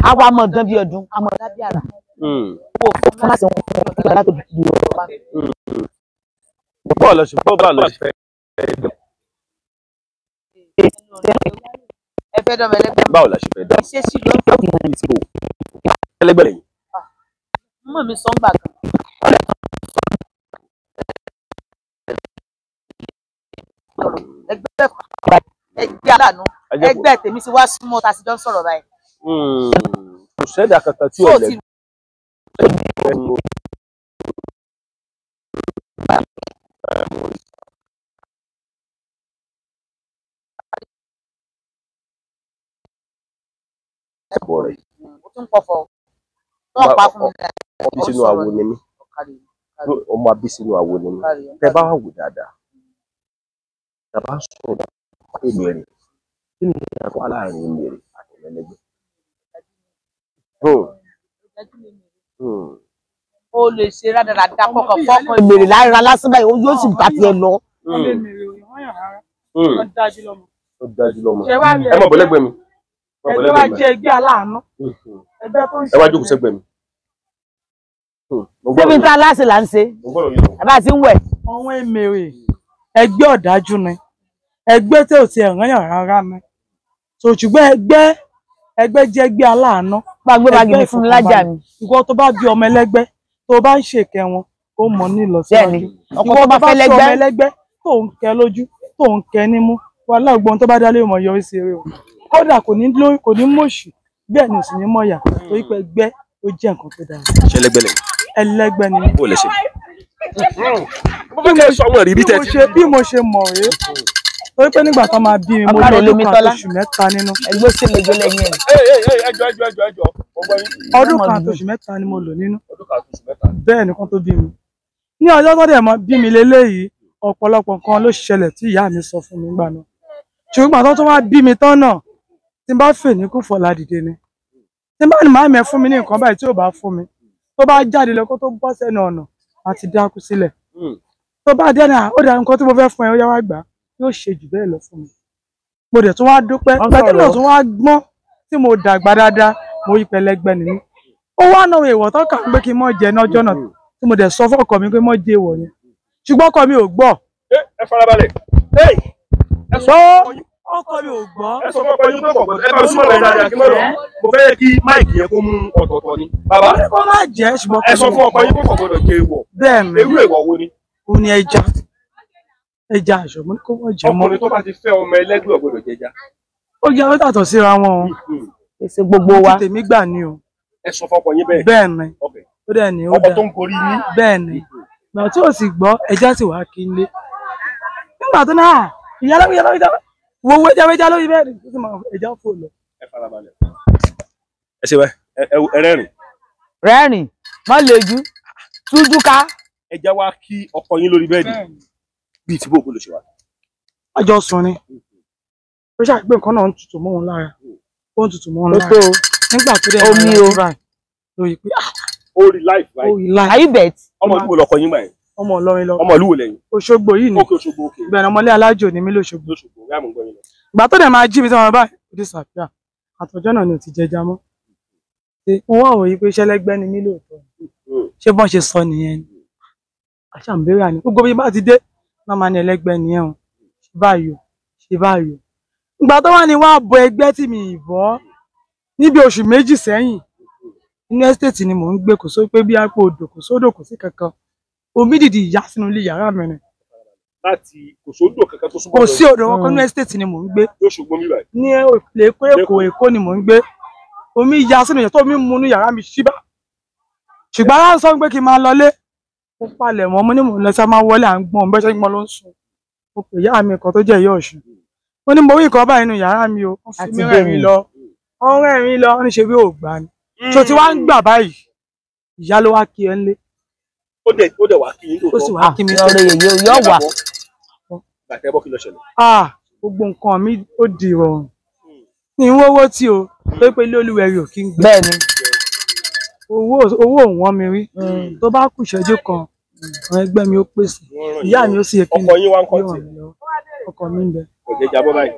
Àwa mọ̀ dán bí ọdún, a mọ̀ dá bí àrà. Owó fún láti wọn fún ọdún láti di ọ̀rọ̀ bá. Bọ́ọ̀ lọ sí bọ́ọ̀ lọ sí fẹ́. Ẹ fẹ́ dọ́mọ ẹlẹ́gbẹ́. Báwo la ṣe fẹ́ dá? Ṣé sí ló Ẹlẹ́gbẹ́ lẹ́yìn. mọ̀ mi sọ ń gbà kan. Ẹgbẹ́ ẹgbẹ́ aláàánú ẹgbẹ́ tèmi ti wá súnmọ́ tá a sì jọ ń sọ̀rọ̀ báyìí. Kò sẹ́dá kankan tí ò Tó lẹ́gbẹ́. ti o tún pọ̀fọ̀ tó ń pa fún mi náà. Ọmọ bí sínú àwo ni mí. Ọmọ abí sínú àwo ni mí. Tẹ bá wà wò dáadáa. Tẹ bá sọ̀rọ̀ èmèrè. Kí ni ìyàtọ̀ wà láàrin èmèrè àti ẹlẹ́gbẹ́? O lè ṣe rádaràda kọkàn fọkàn ìmèrè lára lásán báyìí ó yóò sì bá tiẹ̀ lọ. Ó dájú lọ́mọ. Ẹ mọ̀ bọ́lẹ́gbẹ́ mi. Ẹgbẹ́ wa jẹ́ ẹgbẹ́ aláàánú. Ẹgbẹ́ tó ń ṣe. Ẹ wá jókòó sẹ́gbẹ̀ẹ́ mi. Síbi tá a láṣẹ là ń ṣe. Àbá ti ń wẹ̀. Àwọn èmèrè ẹgbẹ́ ọ̀dájú ni. Ẹgbẹ́ tí ò tiẹ̀ rányàn rárá ni. So ṣùgbọ́n ẹgbẹ́ ẹgbẹ́ jẹ́ ẹgbẹ́ aláàánú. Gbàgbé báàgì mi fún mi lájà mi. Ìwọ tó bá bí ọmọ ẹlẹ́gbẹ́ tó bá ń ṣèkẹ́ wọn ó mọ ní ìlọsíwájú. Bẹ́ẹ̀ni, ọkọ tó bá fẹ́ lẹ́gbẹ́. Ìwọ tó bá fi ọmọ ẹlẹ́gbẹ́ tó ń kẹ́ lójú tó ń kẹ́ nímú wàhálà ọgbọ́n tó bá dálé mọ̀ yọrí sí eré o. Kódà kò ní mọ̀ṣù bẹ́ẹ̀ ni ò sì ní mọ̀yà torí pé ẹgbẹ́ ó jẹ́ nǹkan tó dára. Ṣé ẹlẹ́gbẹ́ lẹ́yìn? Ẹlẹ́gbẹ́ ni. Bó lẹ ṣe? Mo fẹ́ kẹ́ ẹ sọ àwọn ìrírí tẹ́ ti. Bí mo ṣe mọ̀ rèé torí pé nígbà tó máa bí mi mo lọ ọdún kan àti oṣù mẹ́ta nínú. Ẹgbẹ́ sí lójú lẹ́yìn ẹ̀. Ẹjọ́ ẹjọ́ ẹjọ́ ẹjọ́ mo gbọ́ yín. Ọdún kan àti oṣù mẹ́ta ni mo lò nínú. Ọdún kan àti oṣù mẹ́ta. Bẹ́ẹ̀ nìkan tó bí mi. Ní ọjọ́ tó dẹ̀ mọ́ bí mi leléyìí ọ̀pọ̀lọpọ̀ nǹkan ló ṣẹlẹ̀ tí ìyá mi sọ fún mi nígbà náà. Ṣùgbọ́n àtọ́ tó wá bí mi tán náà tí n bá fè ní kò fọlá dìde ni. Tí n bá ní màá mi ẹ fún mi ní nǹkan báyìí tí ò bá fún mi tó bá jáde lọ kó tó bọ́ sẹ́nu ọ̀nà àti dákú sílẹ̀. Tó bá dé náà ó dà nǹkan tí mo fẹ́ fún ẹ ó yá wá gbà á yóò ṣe jù bẹ́ẹ̀ lọ fún mi. Mo dẹ̀ tún wá dúpẹ́ pẹ̀lú náà tún wá gbọ́n tí mo dàgbà dáadáa mo yí pẹlẹgbẹ́ nìyí. Ó wá náà èèwọ̀ tó kà ń pé kí n mọ̀ jẹ nájọ́ náà tí mo dẹ̀ sọ fún ọkọ mi pé mọ̀ jẹ èèwọ̀ yẹn ṣùgbọ́n ọkọ mi ò gbọ́. Ẹ farabalẹ̀. Sọ ọkọ mi ò gbọ́. Ẹ sọ fún ọkọ yín pé kò gbọ́dọ̀ ẹ bá mi súnmọ́ rẹ̀ dáadáa kí n má lọ. Mo fẹ́ kí máìkì yẹn kó mú ọ̀tọ̀ọ̀tọ̀ ni. Bàbá kó má jẹ́ ṣùgbọ́n ẹ sọ fún ọkọ yín pé kò gbọ́dọ̀ jẹ èèwọ̀. Bẹ́ẹ̀ ni. Irú èèwọ̀ wo ni? Ó ní ẹja. Ẹja àṣọ mo ní kó wọ́n jẹ mọ́. Ọkùnrin tó bá ti fẹ́ ọmọ ẹlẹ́gbẹ́ ò gbọ́dọ̀ jẹja. Ó jẹ́ ó yàtọ̀ síra wọn o. Èsì gbogbo wa. Tèmi gbà ni o. Ẹ sọ fún ọkọ yín bẹ́ẹ̀. Bẹ́ẹ̀ ni. Ó dẹ̀ ní ó Ọkọ dà. tó ń gorí yín. Bẹ́ẹ̀ ni. Ìgbà tí ò sì gbọ́ ẹja sì wá kí n lé. Nígbà tó náà ìyá lórí ìyá lórí ìyá wo wo ẹja ẹja lórí bẹ́ẹ̀ ni ó sì máa ẹja fò lọ. Ẹ farabalẹ̀. Ẹ ṣe bẹ́ẹ̀ ẹ rẹ́rìn. Rẹ́rìn, má lejú, tújú ká. Ẹja wá kí ọkọ yín lórí bẹ́ẹ̀dì bíi tí bóògùn ló ṣe wá. Àjọ sùn ni. Ó ṣàgbé nǹkan náà ń tutù mọ́ òun lára. Ó ń tutù mọ́ òun Ó lára. tó o. Nígbà tó dẹ̀ Omi o. lórí pé ah Ó rí láìpẹ́ ó báyìí. rí láì. Are you bet? Ọmọ ìlú wo lọkọ yín gbà yẹn? Ọmọ Ìlọrin lọ. Ọmọ ìlú wo lẹ́yìn? Òṣogbo yìí ni. Òkè Òṣogbo òkè. Ìbẹ̀rẹ̀ ọmọlé alájò ni mí lóṣogbo. Lóṣogbo yá mo ń gbọ́ yín lọ. Ìgbà tó dẹ̀ máa jí mi tí wọ́n báyìí ó disappear. Àtọ̀jọ́ náà ni ò ti jẹja mọ́. Ṣé mo wá wòye pé iṣẹ́ lẹ́gbẹ́ ni mí lóòótọ́? Ṣé bọ́n ṣe sọ nìyẹn ni? Àṣà ń béèrè àní. Gbogbo bí bá ti dé, náà máa ní ẹlẹ́gbẹ́ nìyẹn o. Ṣé báyìí o? Ṣé báyìí o? Ìgbà tó wà ní wá bọ ẹgbẹ́ tí mi ì bọ́ níbi oṣù méjì sẹ́yìn. Inú ẹ́stéètì ni mò ń gbé, kò só pé bí apò odò kò sódò kò sí kankan. Omi dìdì ìyá sínú ilé yàrá mi ni. Láti kò sódò kankan tó súnmọ́ Kò sí odò kankan, inú ẹ́stéètì ni mò ń gbé. Lóṣogbo mi báyìí. Ní Èkó Èkó Èkó ni mò ń gbé. Omi ya sínú yàrá tó omi mu inú yàrá mi ṣíbà. Ṣùgbọ́n ara ń sọ pé kí n máa lọlé. Mo palẹ̀ mọ́, mo ní mò ń lọ sí a máa wọlé à ń gbọ́n, bẹ́ẹ̀ ṣe ń gbọ́n ló ń sùn. Mo pè ìyá mi kan tó jẹ́ ìyá Ọ̀ṣun. Mo ní mo rí nǹkan báyìí nínú yàrá mi o. Wọ́n fi Àti mí rẹ́rìn bẹ́ẹ̀ lọ. Wọ́n rẹ́rìn lọ, wọ́n ní ṣe bí ò gbà ni. Ṣo ti wá ń gbà báyìí? Ìyá ló wá kí ẹ ńlé. Ó dẹ̀ wá kí yín Ó sì lóòótọ́. wá kí mi. Ọ̀rọ̀ yèyé yóò wà. Gbàtẹ́ bọ́ kí ló ṣẹlẹ̀. Ah, gbogbo nǹkan mi ó di ìrọ̀rùn. Ní ń wówó tí o, tó pé ilé olúwẹ̀rí ò kí ń gbé. Bẹ́ẹ̀ ni. Owó ò wọ́n mi rí. Tó bá kù ìṣẹ́jú kan, àwọn ẹgbẹ́ mi ó pèsè. Ìyá mi ó sì yẹ kí Ọkọ yín wá ń kọ́ yóò tiẹ̀. ràn mí lọ́wọ́. Ọkọ mi ń bẹ. Kò jẹjà bọ́ báyìí.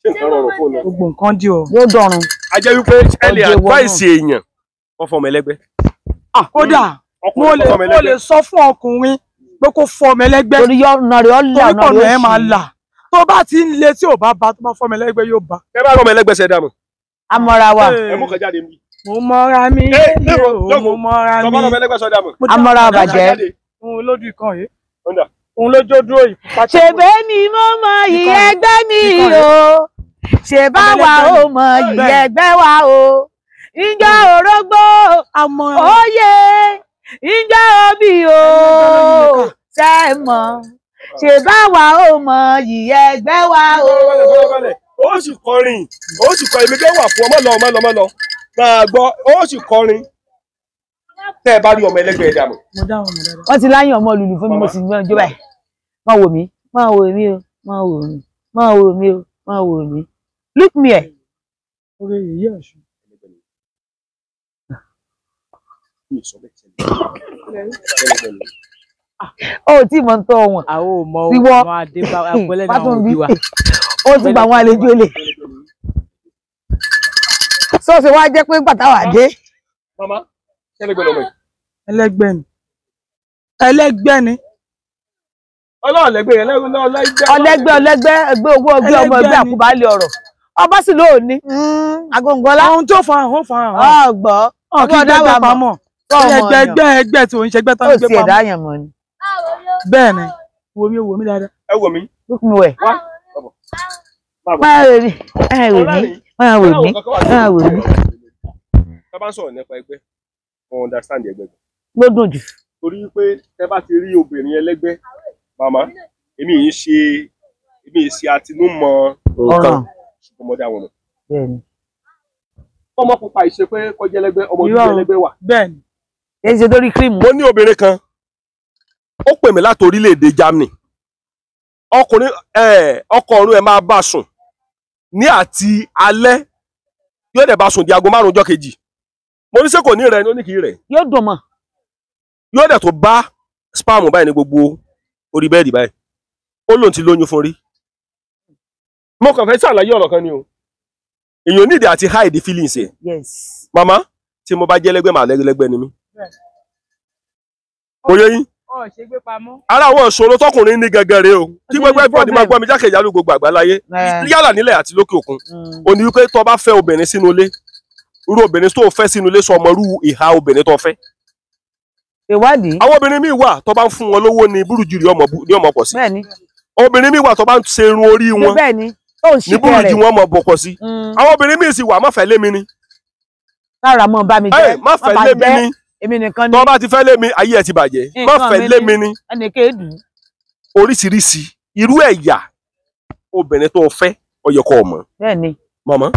Ṣé nǹkan rọrùn fóònù? Gbogbo nǹkan di ọ̀rùn. Yóò dọ̀run. A jẹ́ wípé ẹ lè Ọjọ́ ìwọ advice èèyàn wọ́n fọmọ ẹlẹ́gbẹ́. Kódà, mo Ọkùnrin lè fọmọ mo lè ẹlẹ́gbẹ́. sọ fún ọkùnrin Pé kó fọ́ ọmọ ẹlẹ́gbẹ́. Torí ọ̀nà rẹ̀ ọ̀là Torí ọ̀nà pọ̀nà rẹ̀ ẹ̀ máa là. Tó bá ti ń le tí ò bá ba, tó bá fọ́ ọmọ ẹlẹ́gbẹ́ yóò bá. Ẹ bá rọmọ ẹlẹ́gbẹ́ ṣe dànù. Amọ̀ra wa. Ẹ mú kan jáde níbí. Mo mọ́ra mi. Mo mọ́ra mi. Tọ́ bá rọmọ ẹlẹ́gbẹ́ ṣe dànù. Amọ̀ra bàjẹ́. Òun lójú ìkan yìí. Òun lójó dúró yìí. Ṣèbé mi mo mọ ìyẹgbẹ́ mi o. Ṣèbá wa ó mọ ìyẹgbẹ́ wa o. Ìjọ orógbó òye ìjọ obì o. Ṣé mọ̀? Ṣèbá wa ó mọ ìyẹgbẹ́ wa o. Ó sì kọrin, ó sì kọrin, èmi gẹ́ wà fún ọmọ lọ, ọmọ lọ, ọmọ lọ. Máa gbọ́, ó sì kọrin. Tẹ́ ẹ bá rí ọmọ ẹlẹ́gbẹ́ ẹ dànù. Mo dáhùn mi dáadáa. Wọ́n ti láyàn ọmọ lùlù fún mi, mo sì gbọ́n jó báyìí. Má wò mí, má wò mí o, má wò mí, má wò mí o, má wò mí. Look me ẹ̀. Orí èyí Ọ̀ṣun. O ò tí ì mọ̀ ń tọ́ wọn. Àwọn ò mọ Ìwọ ọmọ Adébá Agbọ́lẹ̀ náà òbí wa. Ó ti gba àwọn àlejò lè. Sọ́ọ̀sì wa jẹ́ pé gbàtà wà dé. Màmá, ẹlẹ́gbẹ́ lọmọ yìí. Ẹlẹ́gbẹ́ ni. Ẹlẹ́gbẹ́ ni. Ọlọ́ọ̀lẹ́gbẹ́ ẹlẹ́gbẹ́. Ọlẹ́gbẹ́ ọlẹ́gbẹ́ ẹgbẹ́ owó ọgbẹ́ ọmọ ẹgbẹ́ àkúbálẹ̀ ọ̀rọ̀. Ọba sì lóò ní. Agóńgọ́lá. Ohun tó fa hàn ó fa hàn. Ọgbọ́. Ọ̀kí gbẹ́gbẹ́ pamọ́. Ẹgbẹ́ ẹgbẹ́ ẹgbẹ́ tí òun ṣẹgbẹ́ tán gbé pamọ́. Ó sì ẹ̀dá yẹn mọ́ ni. Bẹ́ẹ̀ ni, wo mi, wo mi dáadáa. Ẹ wò mí. Look me well. Máa wò mí, máa wò mí, máa wò mí, máa wò mí. Tá bá ń sọ̀rọ̀ nípa ẹgbẹ́, mo understand ẹgbẹ́ gan. Ló dùn jù. Torí pé tẹ́ bá ti rí obìnrin ẹlẹ́gbẹ́, màmá, èmi yìí ṣe èmi yìí ṣe àtinúmọ̀ nǹkan ṣùgbọ́n mo dá wọn mọ̀. Bẹ́ẹ̀ni. Ọmọ pupa ìṣe pé kọjá ẹlẹ́gbẹ́, ọmọ dúdú ẹlẹ́gbẹ́ wà. Bẹ́ẹ̀ni. Èyí ṣe lórí kírìmù. Mo ní obìnrin kan, ó pè mí láti orílẹ̀-èdè Germany. Ọkùnrin ọkọ ọ̀run ẹ̀ máa bá sùn ní àti alẹ́, yóò dẹ̀ bá sùn di aago 5 ọjọ́ kejì. Mo ní ṣé kò ní rẹ̀ ni, ó ní kì í rẹ̀. Yóò dùn mọ́. Yóò dẹ̀ tó bá spam báyìí ní gbogbo orí bẹ́ẹ̀dì báyìí. Ó lóun ti lóyún fún rí. Mo kàn fẹ́ ṣàlàyé ọ̀rọ̀ kan ni o. Èèyàn nídìí àti hide feelings ẹ̀. Yes. Màmá, tí mo bá jẹ́ lẹ́gbẹ́ màá lẹ́gbẹ́ ni mí. Kò yé yín. Ara àwọn ìṣòro tọkùnrin ní gẹ́gẹ́ rèé o. Kí gbogbo everybody máa gbọ́ mi jákèjádò gbogbo àgbáláyé. Yálà nílẹ̀ àti lókè òkun. Ó ní wípé tó bá fẹ́ obìnrin sínú ilé, irú obìnrin tó fẹ́ sínú ilé sọ ọmọ irú ìhà obìnrin tó fẹ́. Ìwádìí. Àwọn obìnrin míì wà tó bá ń fún wọn lówó ní burújí ní ọmọ pọ̀ sí. Bẹ́ẹ̀ni. Obìnrin míì wà tó bá ń ṣe irun orí wọn. Bẹ́ẹ̀ni. Tó ń ní burújí wọn mọ̀ bọ̀kọ̀ sí. Àwọn obìnrin míì sì wà má fẹ́ lé mi ni. Lára mọ́ bá mi jẹ́. Má fẹ́ lé mi ni. Èmi nìkan ni. Tó bá ti fẹ́ lé mi, ayé ẹ̀ ti bàjẹ́. Má fẹ́ lé mi ni. Ẹnì kéèdù. Oríṣiríṣi irú ẹ̀yà obìnrin tó fẹ́ ó yẹ kó mọ̀. Bẹ́ẹ̀ni. Màmá,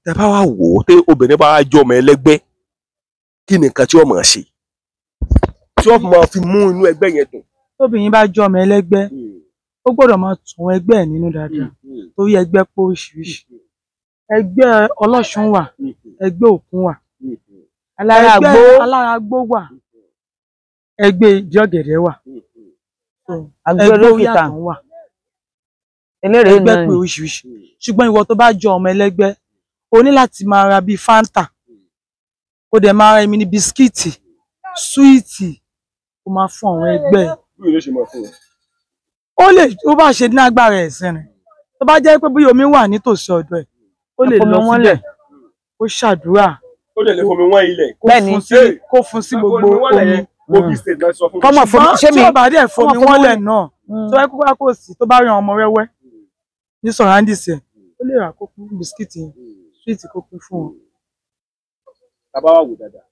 tẹ bá wá wò ó tẹ obìnrin bá wá jọ ọmọ ẹlẹ́gbẹ́, kí ni nǹkan tí ó máa ṣe? Tí ó máa fi mú inú ẹgbẹ́ yẹn dùn. Tóbìnrin bá jọ ọmọ ẹlẹ́gbẹ́, ó gbọ́dọ̀ máa tún ẹgbẹ́ ẹ̀ nínú dáadáa. Torí ẹgbẹ́ pé oríṣiríṣi. Ẹgbẹ́ ọlọ́ṣun wà, ẹgbẹ́ òkun wà. Alárágbó. Alárágbó wà. Ẹgbẹ́ ìdí ọ̀gẹ̀dẹ̀ wà. Ẹgbẹ́ olókìtà wà. Eléré ẹgbẹ́ pé oríṣiríṣi. Ṣùgbọ́n ìwọ tó bá jọ ọmọ ẹlẹ́gbẹ́, o ní láti máa ra bíi Fanta. Kó dẹ̀ máa ra èmi ní bisikíìtì, súwìtì, kó máa fún àwọn ẹgbẹ́ ẹ̀. Ó lè ó bá ṣe ní agbára ẹ̀ sí ni. Tó bá jẹ́ pé bí omi wà nítòsí ọ̀dọ̀ ẹ̀, ó lè lọ síbẹ̀, kó ṣàdúrà. Ó lè fomi wọ́n ilẹ̀. Kó fún sí gbogbo omi. Kọ́mọ̀ fún mi, ṣé mi? Tí ó bá dẹ̀ fomi wọ́n lẹ̀ náà, tó bá kúkú kò sí, tó bá rí ọmọ wẹ́wẹ́ ní surroundings ẹ̀, ó lè rà kó kún bisikíìtì yẹn, súwìtì kó kún fún wọn. Bàbá wa wò dáadáa.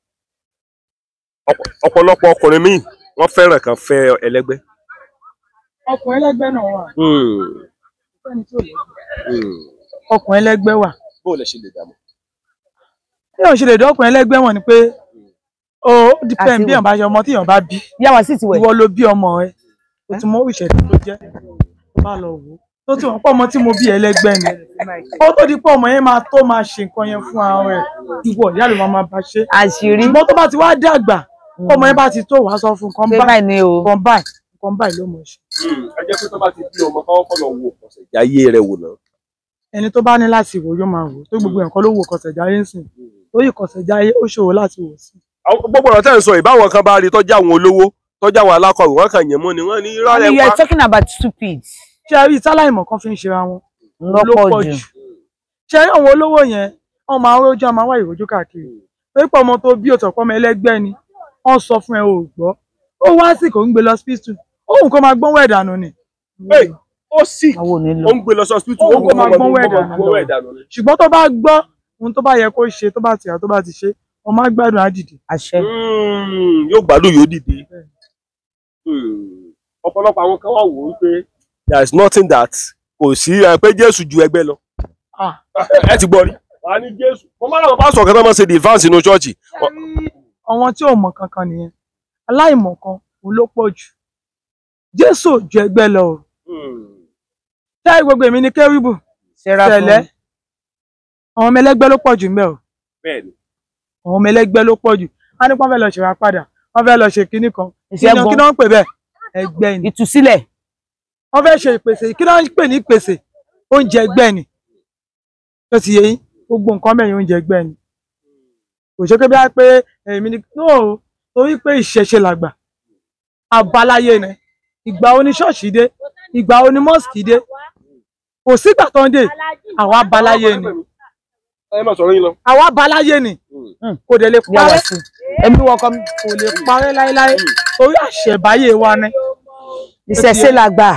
Ọ̀pọ̀lọpọ̀ ọkùnrin míì wọ́n fẹ́ràn kan fẹ́ ẹlẹ́gbẹ́. Ọkùnrin ẹlẹ́gbẹ́ náà wà. Ọkùnrin ẹlẹ́gbẹ́ wà. Bó lẹ ṣe lè dààmú? Bí òun ṣe lè dọ́kùnrin ẹlẹ́gbẹ́ wọn ni pé ó depend bí èèyàn bá ṣe ọmọ tí èèyàn bá bí. Yàwá sì ti wẹ̀. Ìwọ ló bí ọmọ rẹ, o ti mọ ìṣẹ̀lẹ̀ tó jẹ́, tó bá lọ wò ó. Tó ti wọ́n pọ̀ ọmọ tí mo bí ẹlẹ́gbẹ́ ni. Ó tó di pé ọmọ yẹn máa tó máa ṣe nǹkan yẹn fún ara rẹ̀. Ìwọ ìyá ló máa bá ṣe. Àṣírí. Ṣùgbọ́n tó bá ti wá dàgbà, ọmọ yẹn bá ti tó wàá sọ fún nǹkan báyìí, nǹkan báyìí, nǹkan báyìí ló mọ̀ ṣe. Ẹ jẹ́ pé tó bá ti bí ọmọ káwọ́ kọ́ lọ wo ọ̀sẹ̀ jáyé rẹ̀ wò náà. Ẹni tó bá ní láti wò yóò máa wò, tó gbogbo nǹkan ló wò kọsẹ̀jáyé ń sìn. Torí kọsẹ̀jáyé ó ṣòro láti wò sí. Gbogbo ọ̀rọ̀ tẹ́ ń sọ ìbáwọn kan bá rí tọ́jú àwọn olówó Tọ́jà àwọn alákọ̀wé wọ́n kàn yẹn mú ni wọ́n ní irọ́ rẹ̀ You pa. are talking about stupid. Ṣe rí táláìmọ̀ kan fi ń ṣera wọn ló Lọ́pọ̀ pọ̀ jù. jù. Ṣe rí àwọn olówó yẹn, wọ́n máa ń rójú, wọ́n máa ń wá ìrójú káàkiri. Torí pé ọmọ tó bí òtọ̀ pọ́mọ ẹlẹ́gbẹ́ ni, wọ́n sọ fún ẹ o ò gbọ́. Ó wá sí kò ń gbé lọ hospital. Òun kò máa gbọ́n wẹ̀ dànù ni. Hey, ó sì Àwọn ò ní lọ. ó ń gbé lọ sí hospital, Ó ń kó máa gbọ́n wẹ̀ dànù. gbọ́n wẹ̀ dànù ni. Ṣùgbọ́n tó bá gbọ́ ohun tó bá yẹ kó ṣe, tó bá ti rà, tó bá ti ṣe, wọ́n máa gbádùn á dìde. Àṣẹ. Yóò gbádùn, yóò dìde. Ọ̀pọ̀lọpọ̀ àwọn kan wà wò ó pé there is nothing that kò sí ẹ pé Jésù ju ẹgbẹ́ lọ. Ẹ ti gbọ́ rí. Wà á ní Jésù. Mo máa ń lọ pásítọ̀ kan tó máa ń ṣe advance inú ṣọ́ọ̀ṣì. Ṣé rí àwọn tí ò mọ̀ kankan nìyẹn. Aláìmọ̀ kan òun ló pọ̀ jù. Jésù ò ju ẹgbẹ́ lọ o. Ṣé gbogbo èmi ni kérúbù, Seraphim. tẹ̀lẹ́. Àwọn ọmọ ẹlẹ́gbẹ́ ló pọ̀ jù ńbẹ̀ o. Bẹ́ẹ̀ni. Àwọn ọmọ ẹlẹ́gbẹ́ ló pọ̀ jù. Wọ́n ní pé wọ́n fẹ́ lọ ṣèrà padà, wọ́n fẹ́ lọ ṣe kinní kan. Ìṣẹ́gun. Kí ló ń pè bẹ́ẹ̀? Ẹgbẹ́ ni. Ìtúsílẹ̀. Wọ́n fẹ́ ṣe ìpèsè, kí ló ń pè ní ìpèsè? Oúnjẹ ẹgbẹ́ ni. Tó ti yé yín, gbogbo nǹkan mẹ́rin oúnjẹ ẹgbẹ́ ni. Kò ṣe pé bí wá pé èmi ni no, torí pé ìṣẹ̀ṣe làgbà. Àbáláyé ni. Ìgbà wo ni ṣọ́ọ̀ṣì dé? Ìgbà wo ni mọ́sìkì dé? Kò sígbà tó ń dé. Àwa abáláyé ni. Ẹ má sọ̀rọ̀ yín lọ. Àwa abáláyé ni. Kò dẹ̀ lè Yàrá parẹ́. sí. Ẹ̀mí wọkọ mi. Kò lè parẹ́ láéláé. Torí àṣẹ̀báyé wa ni. Ìṣẹ̀ṣe làgbà.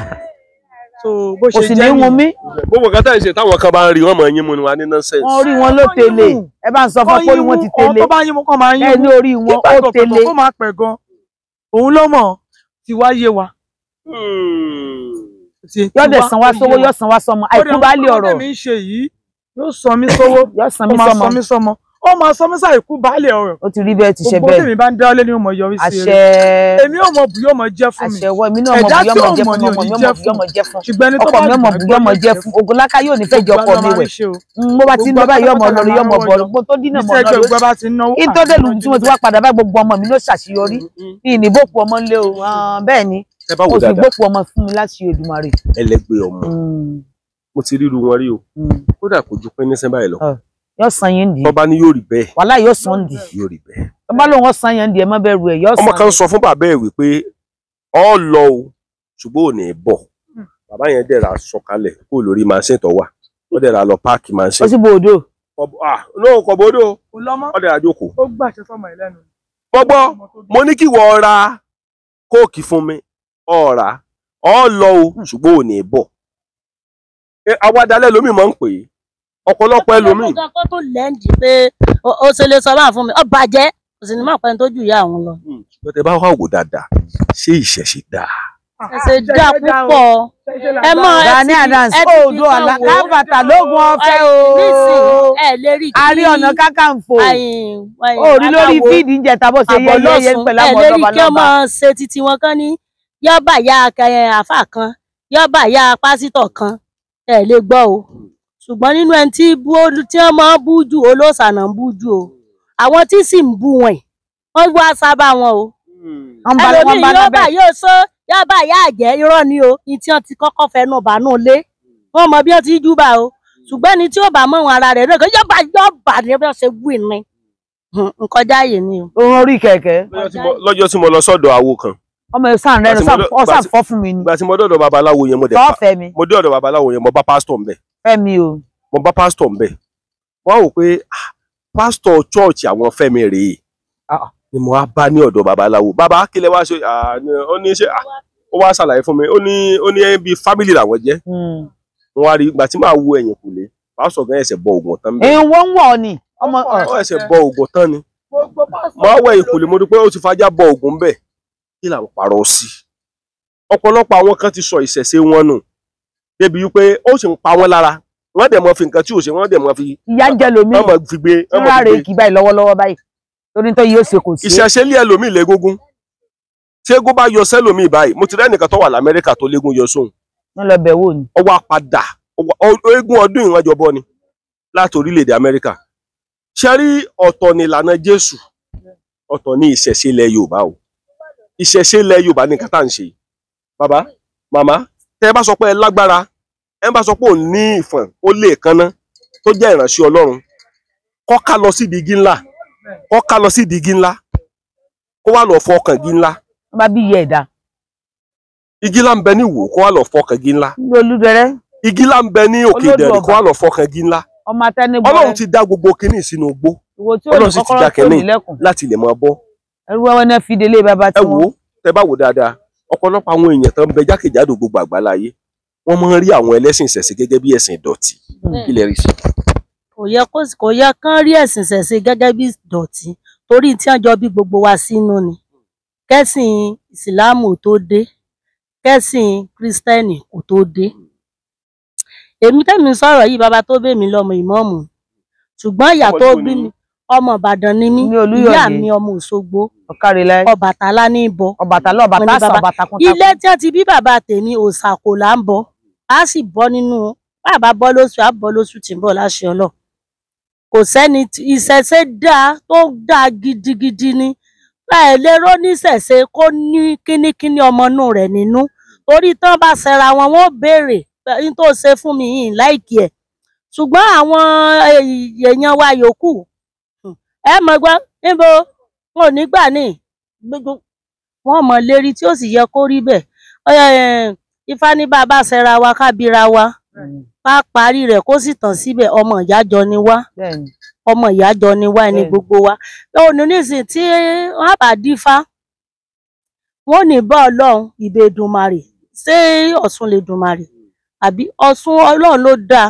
So bó Kò ṣe sì ní jẹ́ wun nìyẹn. mí. Gbogbo nǹkan tá à ń ṣe táwọn kan bá ń rí wọn mọ̀ yín mu ni wà ní nonsense. Wọ́n rí wọn ló tele. Ẹ bá ń sọ fún pé orí wọn ti Àwọn tele. tó bá yín mú kàn máa yín Ẹ mú. ní orí wọn Nígbà ó tó tele. pẹ̀tọ̀ kó máa pẹ̀ gan. Òun ló mọ̀ tí wá yé wa. Yóò dẹ̀ san wá sówó, yóò san wá sọmọ. Àìkú bá lè ọ̀rọ̀. Ó dẹ̀ mi ń ṣe yìí, yóò sọ mí sówó, Yóò san ó mí máa sọmọ. sọ mí sọmọ. Ó máa sọ mí sàìkú baálé ọ̀rọ̀. Ó ti rí bẹ́ẹ̀, ti ṣe Gbogbo bẹ́ẹ̀. tèmi bá ń dá lé ní mo yọrí sí Àṣẹ. eré. Èmi ò mọ bù yóò mọ jẹ́ fún mi. Àṣẹ wọ èmi náà mọ̀ Ẹ̀dá bù tí yọmọ ò jẹ́ mọ̀ fún ni ò ọmọ ní mi jẹ́ ọmọ bù yọmọ jẹ́ fún. Ṣùgbọ́n ẹni tó Ọkọ bá mi ọmọ bù yọmọ jẹ́ fún. Ògúnláká yóò ní fẹ́ jọ ọkọ mi wẹ̀. Bó bá ti ń lọ báyìí yọmọ lọ yọmọ bọ̀ gbogbo tó dínà mọ̀ Iṣẹ́ náà ẹgbẹ́ gbogbo bá ti ń náwó. kí n tó dé lu tí mo ti wá padà báyìí gbogbo ọmọ mi ló ṣàṣeyọrí. Mi ní bòpù ọmọ ńlé o. Bẹ́ẹ̀ ni. Ẹ bá wò Mo sì dáadáa. gbópù ọmọ fún mi láti Èdùmàrè. Ẹlẹgbẹ́ ọmọ. Mo ti ríru wọn rí o. Kódà kò ju pé ní sẹ́ńbà yìí lọ. Yóò san yín dì. Tọ́ba ní yóò rí bẹ́ẹ̀. Wàhálà yóò san dì. Yóò rí bẹ́ẹ̀. Tọ́ba lóun ó san yín dì, ẹ má bẹ̀rù ẹ̀, yóò san. Ọmọ kan sọ fún bàbá ẹ̀ wípé ọ lọ o ṣùgbọ́n ò ní bọ̀. Bàbá yẹn dẹ̀ ra sọ̀kalẹ̀ kó lórí machine tó wà. Ó dẹ̀ ra lọ páàkì Ó machine. sì bo odò. Lóhùn kọ̀ bódò. Kò lọ́mọ, Ó dẹ̀ ra jókòó. ó gbàṣẹ sọmọ ẹ̀ lẹ́nu. Mo gbọ́, mo ní kí wọ́n ra kóòkì fún mi. Ọ̀rà ọ lọ o ṣùgbọ́n ò ní bọ̀. Àwàdà lẹ́lòmíì máa ń pè é. Ọ̀pọ̀lọpọ̀ ẹlòmíì. Kó tó lẹ́ǹdì pé ó ṣe lè sọ báà fún mi, ó bàjẹ́, kò sì ní mọ̀ pé tó ju ìyá àwọn lọ. Ṣùgbọ́n tẹ bá wà wò dáadáa, ṣé ìṣẹ̀ṣe dáa? Ẹsẹ̀ dá púpọ̀. Ẹ mọ ẹ Gani ti Adams ẹ ti fi Oòduà kàn wò. káfàtà lógun ọ̀fẹ́ o. Nísìnyí ẹ lè rí kí Ààrẹ Ọ̀nà Kakanfò. Orí lórí fíìdì ń jẹta bó ṣe yẹ yẹ pẹ̀lú àwọn ẹ lè rí ọ̀dọ́ba kí ọmọ lọ́ba. ṣe titi wọn kan ní yọba ya àáfà kan, yọba ya pásítọ̀ kan, ẹ lè gbọ́ o. Ṣùgbọ́n nínú ẹni tí wọ́n máa ń bú jù, olóòṣà náà ń bú jù o. Àwọn tí sì ń bú wọn yìí, wọ́n wá sábà wọn o. Wọ́n bá wọ́n Ẹlòmíì bá yọba lábẹ́. yóò sọ yọba yá àjẹ́ irọ́ ni o, ní tí wọ́n ti kọ́kọ́ fẹnu bàánú lé. Wọ́n mọ bí wọ́n ti júbà o. Ṣùgbọ́n ẹni tí ó bá mọ̀ wọn ara rẹ̀ lóko yọba yọba ni bí wọ́n ṣe wí ni. Nkọjá yìí ni o. Òun orí kẹ̀kẹ́. Lọ́jọ́ tí mo lọ sọ́dọ̀ awo kan. Ọmọ ẹ̀ sàn rẹ̀ ọ̀sán fọ́ fún mi ni. Ìgbà tí mo dọ̀dọ̀ babaláwo yẹn mo dẹ̀ Tọ́ fẹ́ mi. mo dé ọ̀dọ̀ babaláwo yẹn mo bá pásítọ̀ ńbẹ̀. Fẹ́ mi o. Mo bá pásítọ̀ ńbẹ̀. Wọ́n wò pé pásítọ̀ chọ́ọ̀chì àwọn Fẹ́mi rèé. Ni mo wá bá ní ọ̀dọ̀ babaláwo. Bàbá kí lẹ wá ṣe? Ó ní ṣe ó wá ṣàlàyé fún mi. Ó ní bí fámìlì làwọn jẹ́. Mo wá rí ìgbà tí màá wo ẹ̀yìn kùlé. Pásítọ̀ gan ẹsẹ̀ bọ ògùn tán bẹ́ẹ̀. Ìwọ̀n ń wọ̀ ni. Ó ẹsẹ̀ bọ ògùn tán ni. Mo wá wọ ẹ̀yìn kùlé mo rí pé ó ti fajá bọ ògùn bẹ́ẹ̀. Kí là ń parọ́ sí? Ọ̀pọ̀lọpọ̀ àwọn kan ti sọ ìṣẹ̀ṣe wọn nù. Débi wípé ó sì ń pa wọ́n lára. Wọ́n dẹ̀ mọ́ fi nǹkan tí ò ṣe, wọ́n dẹ̀ mọ́ fi. Ìyá ń jẹ lómi. Wọ́n mọ̀ fi gbé. Ń ráre kì báyìí lọ́wọ́lọ́wọ́ báyìí. Torí tó yóò ṣe kò sí. Ìṣẹ̀ṣe lé ẹlòmíì légúngún. Tí eégún bá yọ sẹ́lòmíì báyìí, mo ti rẹ́ nìkan tó wà l'Amẹ́ríkà tó légún yọ sóhun. Wọ́n lọ bẹ̀ wò ni. Ó wá padà, eégún ọdún ìwọ̀n jọbọ ni láti orílẹ̀-èdè Amẹ́ríkà. Ṣé rí ọ̀tọ̀ ni ìlànà Jésù, ọ̀tọ̀ ni ìṣẹ̀ṣe ilẹ̀ Yorùbá o. Ìṣẹ̀ṣe ilẹ̀ Yorùbá ní nǹkan tá à ń ṣe. Bàbá, màmá, tẹ́ ẹ bá sọ pé ẹ lágbára, ẹ bá sọ pé ò ní ìfọ̀n, ó lè kanná, tó jẹ́ ìránṣẹ́ Ọlọ́run. Kó ká lọ sí igi ńlá, kó ká lọ sí igi ńlá, kó wá lọ fọ ọkàn igi ńlá. Wọ́n bá bí iye ẹ̀dá. Igi ńlá ń bẹ ní Ìwó kó wá lọ fọkàn igi ńlá. Ní Olúdẹrẹ́. Igi ńlá ń bẹ ní Òkè Ìdẹ̀rìn kó wá lọ fọkàn igi ńlá. Ọmọ atẹnigbọ. Ọlọ́run ti dá gbogbo kinní sínú igbó. Ìwò tí ò ní Ọlọ́run sì ti kọ́kọ́rọ́ dá tí ò kinní ní lẹ́kùn. láti lè máa bọ́. Ẹrú wẹ́wẹ́ náà fi délé bàbá Ẹ tí wò wọ́n. ó, tẹ bá wò dáadáa, ọ̀pọ̀lọpọ̀ àwọn èèyàn tó ń bẹ jákèjádò gbogbo àgbáláyé, wọ́n máa ń rí àwọn ẹlẹ́sìn ìṣẹ̀ṣe gẹ́gẹ́ bí ẹ̀sìn ìdọ̀tí. Kí lẹ rí sí? Kò yẹ kán rí ẹ̀sìn ìṣẹ̀ṣe gẹ́gẹ́ bí ìdọ̀tí, torí tí wọ́n jọ bí gbogbo wa sínú ni. Kẹ́sìn ìsìláàmù ò tó dé, kẹ́sìn kírísítẹ́nì kò tó dé. Èmi tẹ́mi sọ̀rọ̀ yìí, bàbá tó bí mi lọ́mọ ìmọ̀ọ́mù, ṣùgbọ́n ìyá tó bí mi ọmọ Ìbàdàn ni mí, Ní Olúyọ̀lé. ìyá mi ọmọ Òṣogbo, Ọ̀kárẹ̀lẹ̀. Ọbàtálá ní í bọ. Ọbàtálá, Wọ́n ní Ọbàtásà, bàbá- Ọbàtàkùn. Ilé tí wọ́n ti bí bàbá tèmi, òòṣà kò là ń bọ, á sì bọ́ nínú bàbá bọ́ lóṣù, á bọ́ lóṣù tí ń bọ̀ láṣẹ Ọlọ́run. Kò sẹ́ni ìṣẹ̀ṣe dáa tó dáa gidigidi ni. Ẹ lè ró níṣẹ̀ṣe kó ní kínníkínní ọmọ inú rẹ̀ nínú, torí tán bá ṣẹra wọn, wọn ó béèrè ní tó ṣe fún mi yìí láìkí ẹ̀. Ṣùgbọ́n àwọn èèyàn wa yòókù, ẹ mọ̀ gbọ́ níbo wọn ò ní gbà ní gbogbo wọn mọ̀ lérí tí ó sì yẹ kó rí bẹ́ẹ̀. Ifá ní bàbá ṣẹra wa ká bíra wa ká parí rẹ̀ kó sì tàn síbẹ̀. Ọmọ ìyájọ ni wá, ọmọ ìyájọ ni wá, ẹni gbogbo wa. Òní nísìnyí tí wọn bá dífá, wọn ò ní bá Ọlọ́run ìbèdùnmarè, ṣé Ọ̀ṣun lè dùnmarè àbí Ọ̀ṣun? Ọlọ́run ló dáa,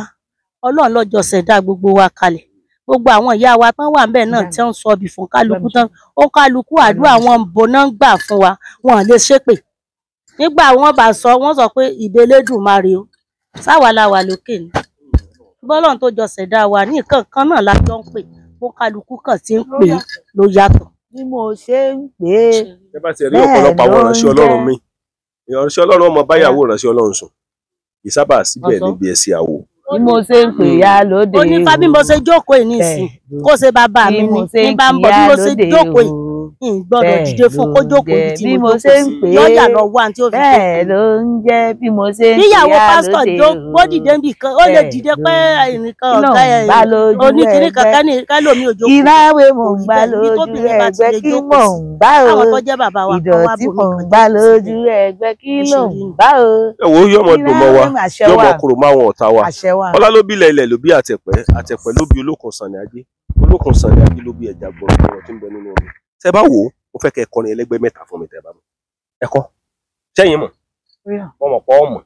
Ọlọ́run lọ́jọ́ ṣẹ̀dá gbogbo wa kalẹ̀. Gbogbo àwọn ìyá wa tán wà ńbẹ̀ náà tí wọ́n ń sọ ibì fún kálukú tán, ó kálukú àdúrà wọn ń bo náà ń gbà fún wa, wọn lè ṣépè. Nígbà wọn bá sọ, wọn sọ pé ìbélédùmarè o, sáwa la wà lókè ni. Bọ́lọ́run tó jọ ṣẹ̀dá wa ní nǹkan kan náà la jọ ń pè, ó kálukú kàn tí ń pè ló yàtọ̀. Bí mo ṣe ń pè é. Ẹ bá ti rí ọ̀pọ̀lọpọ̀ àwọn ìránṣẹ́ Ọlọ́run mi, ìránṣẹ́ Ọlọ́run ọmọ báyàwó ìránṣẹ́ Ọlọ́run sùn, kì í sábà síbẹ̀ níbi ẹ̀sìn àwò. Bí mo ṣe ń pè ya lóde o. Ó ní fa bí mo ṣe jókòó yìí nísìn, kó ṣe bàbá mi ni ní bá ń bọ̀, bí mo ṣe jókòó yìí ń gbọ́dọ̀ dìde fún kó jókòó ibi tí mo jókòó sí, yọjà lọ wá tí ó fi jókòó. Bẹ́ẹ̀ ló ń jẹ́ bí mo ṣe ń pè ya lóde o. Níyàwó pásítọ̀ jó kó dìde níbì kan, ó lè dìde pé ẹnìkan ọ̀gá ẹ̀ oníkìní kan kẹ́lòmí ò jókòó. Ìráwé mò ń gbá lójú ẹgbẹ́ kí mò ń gbá o. Àwọn tó jẹ́ bàbá wa kan wá Ìdọ̀tí bòmí mò ń kan gbá jókòó lójú síbẹ̀. ẹgbẹ́ kí ló ń gbá o. Ẹ wo, yọmọ dùn mọ́ wa, yọmọ kúrò mọ́ àwọn ọ̀tá wa. Àṣẹ wà. Ọlá ló bí ilẹ̀, ilẹ̀ ló bí àtẹ̀pẹ́, àtẹ̀pẹ́ ló bí Olókun Sànni Ajé, Olókun Sànni Ajé ló bí ẹja gbọrọgbọrọ tí ń bẹ nínú omi. Tẹ bá wò ó, mo fẹ́ kẹ́ ẹ kọrin ẹlẹ́gbẹ́ mẹ́ta fún mi. Tẹ bá mọ̀, ẹ kọ́ sẹ́yìn mọ̀, wọ́n mọ̀ pọ́ mọ̀.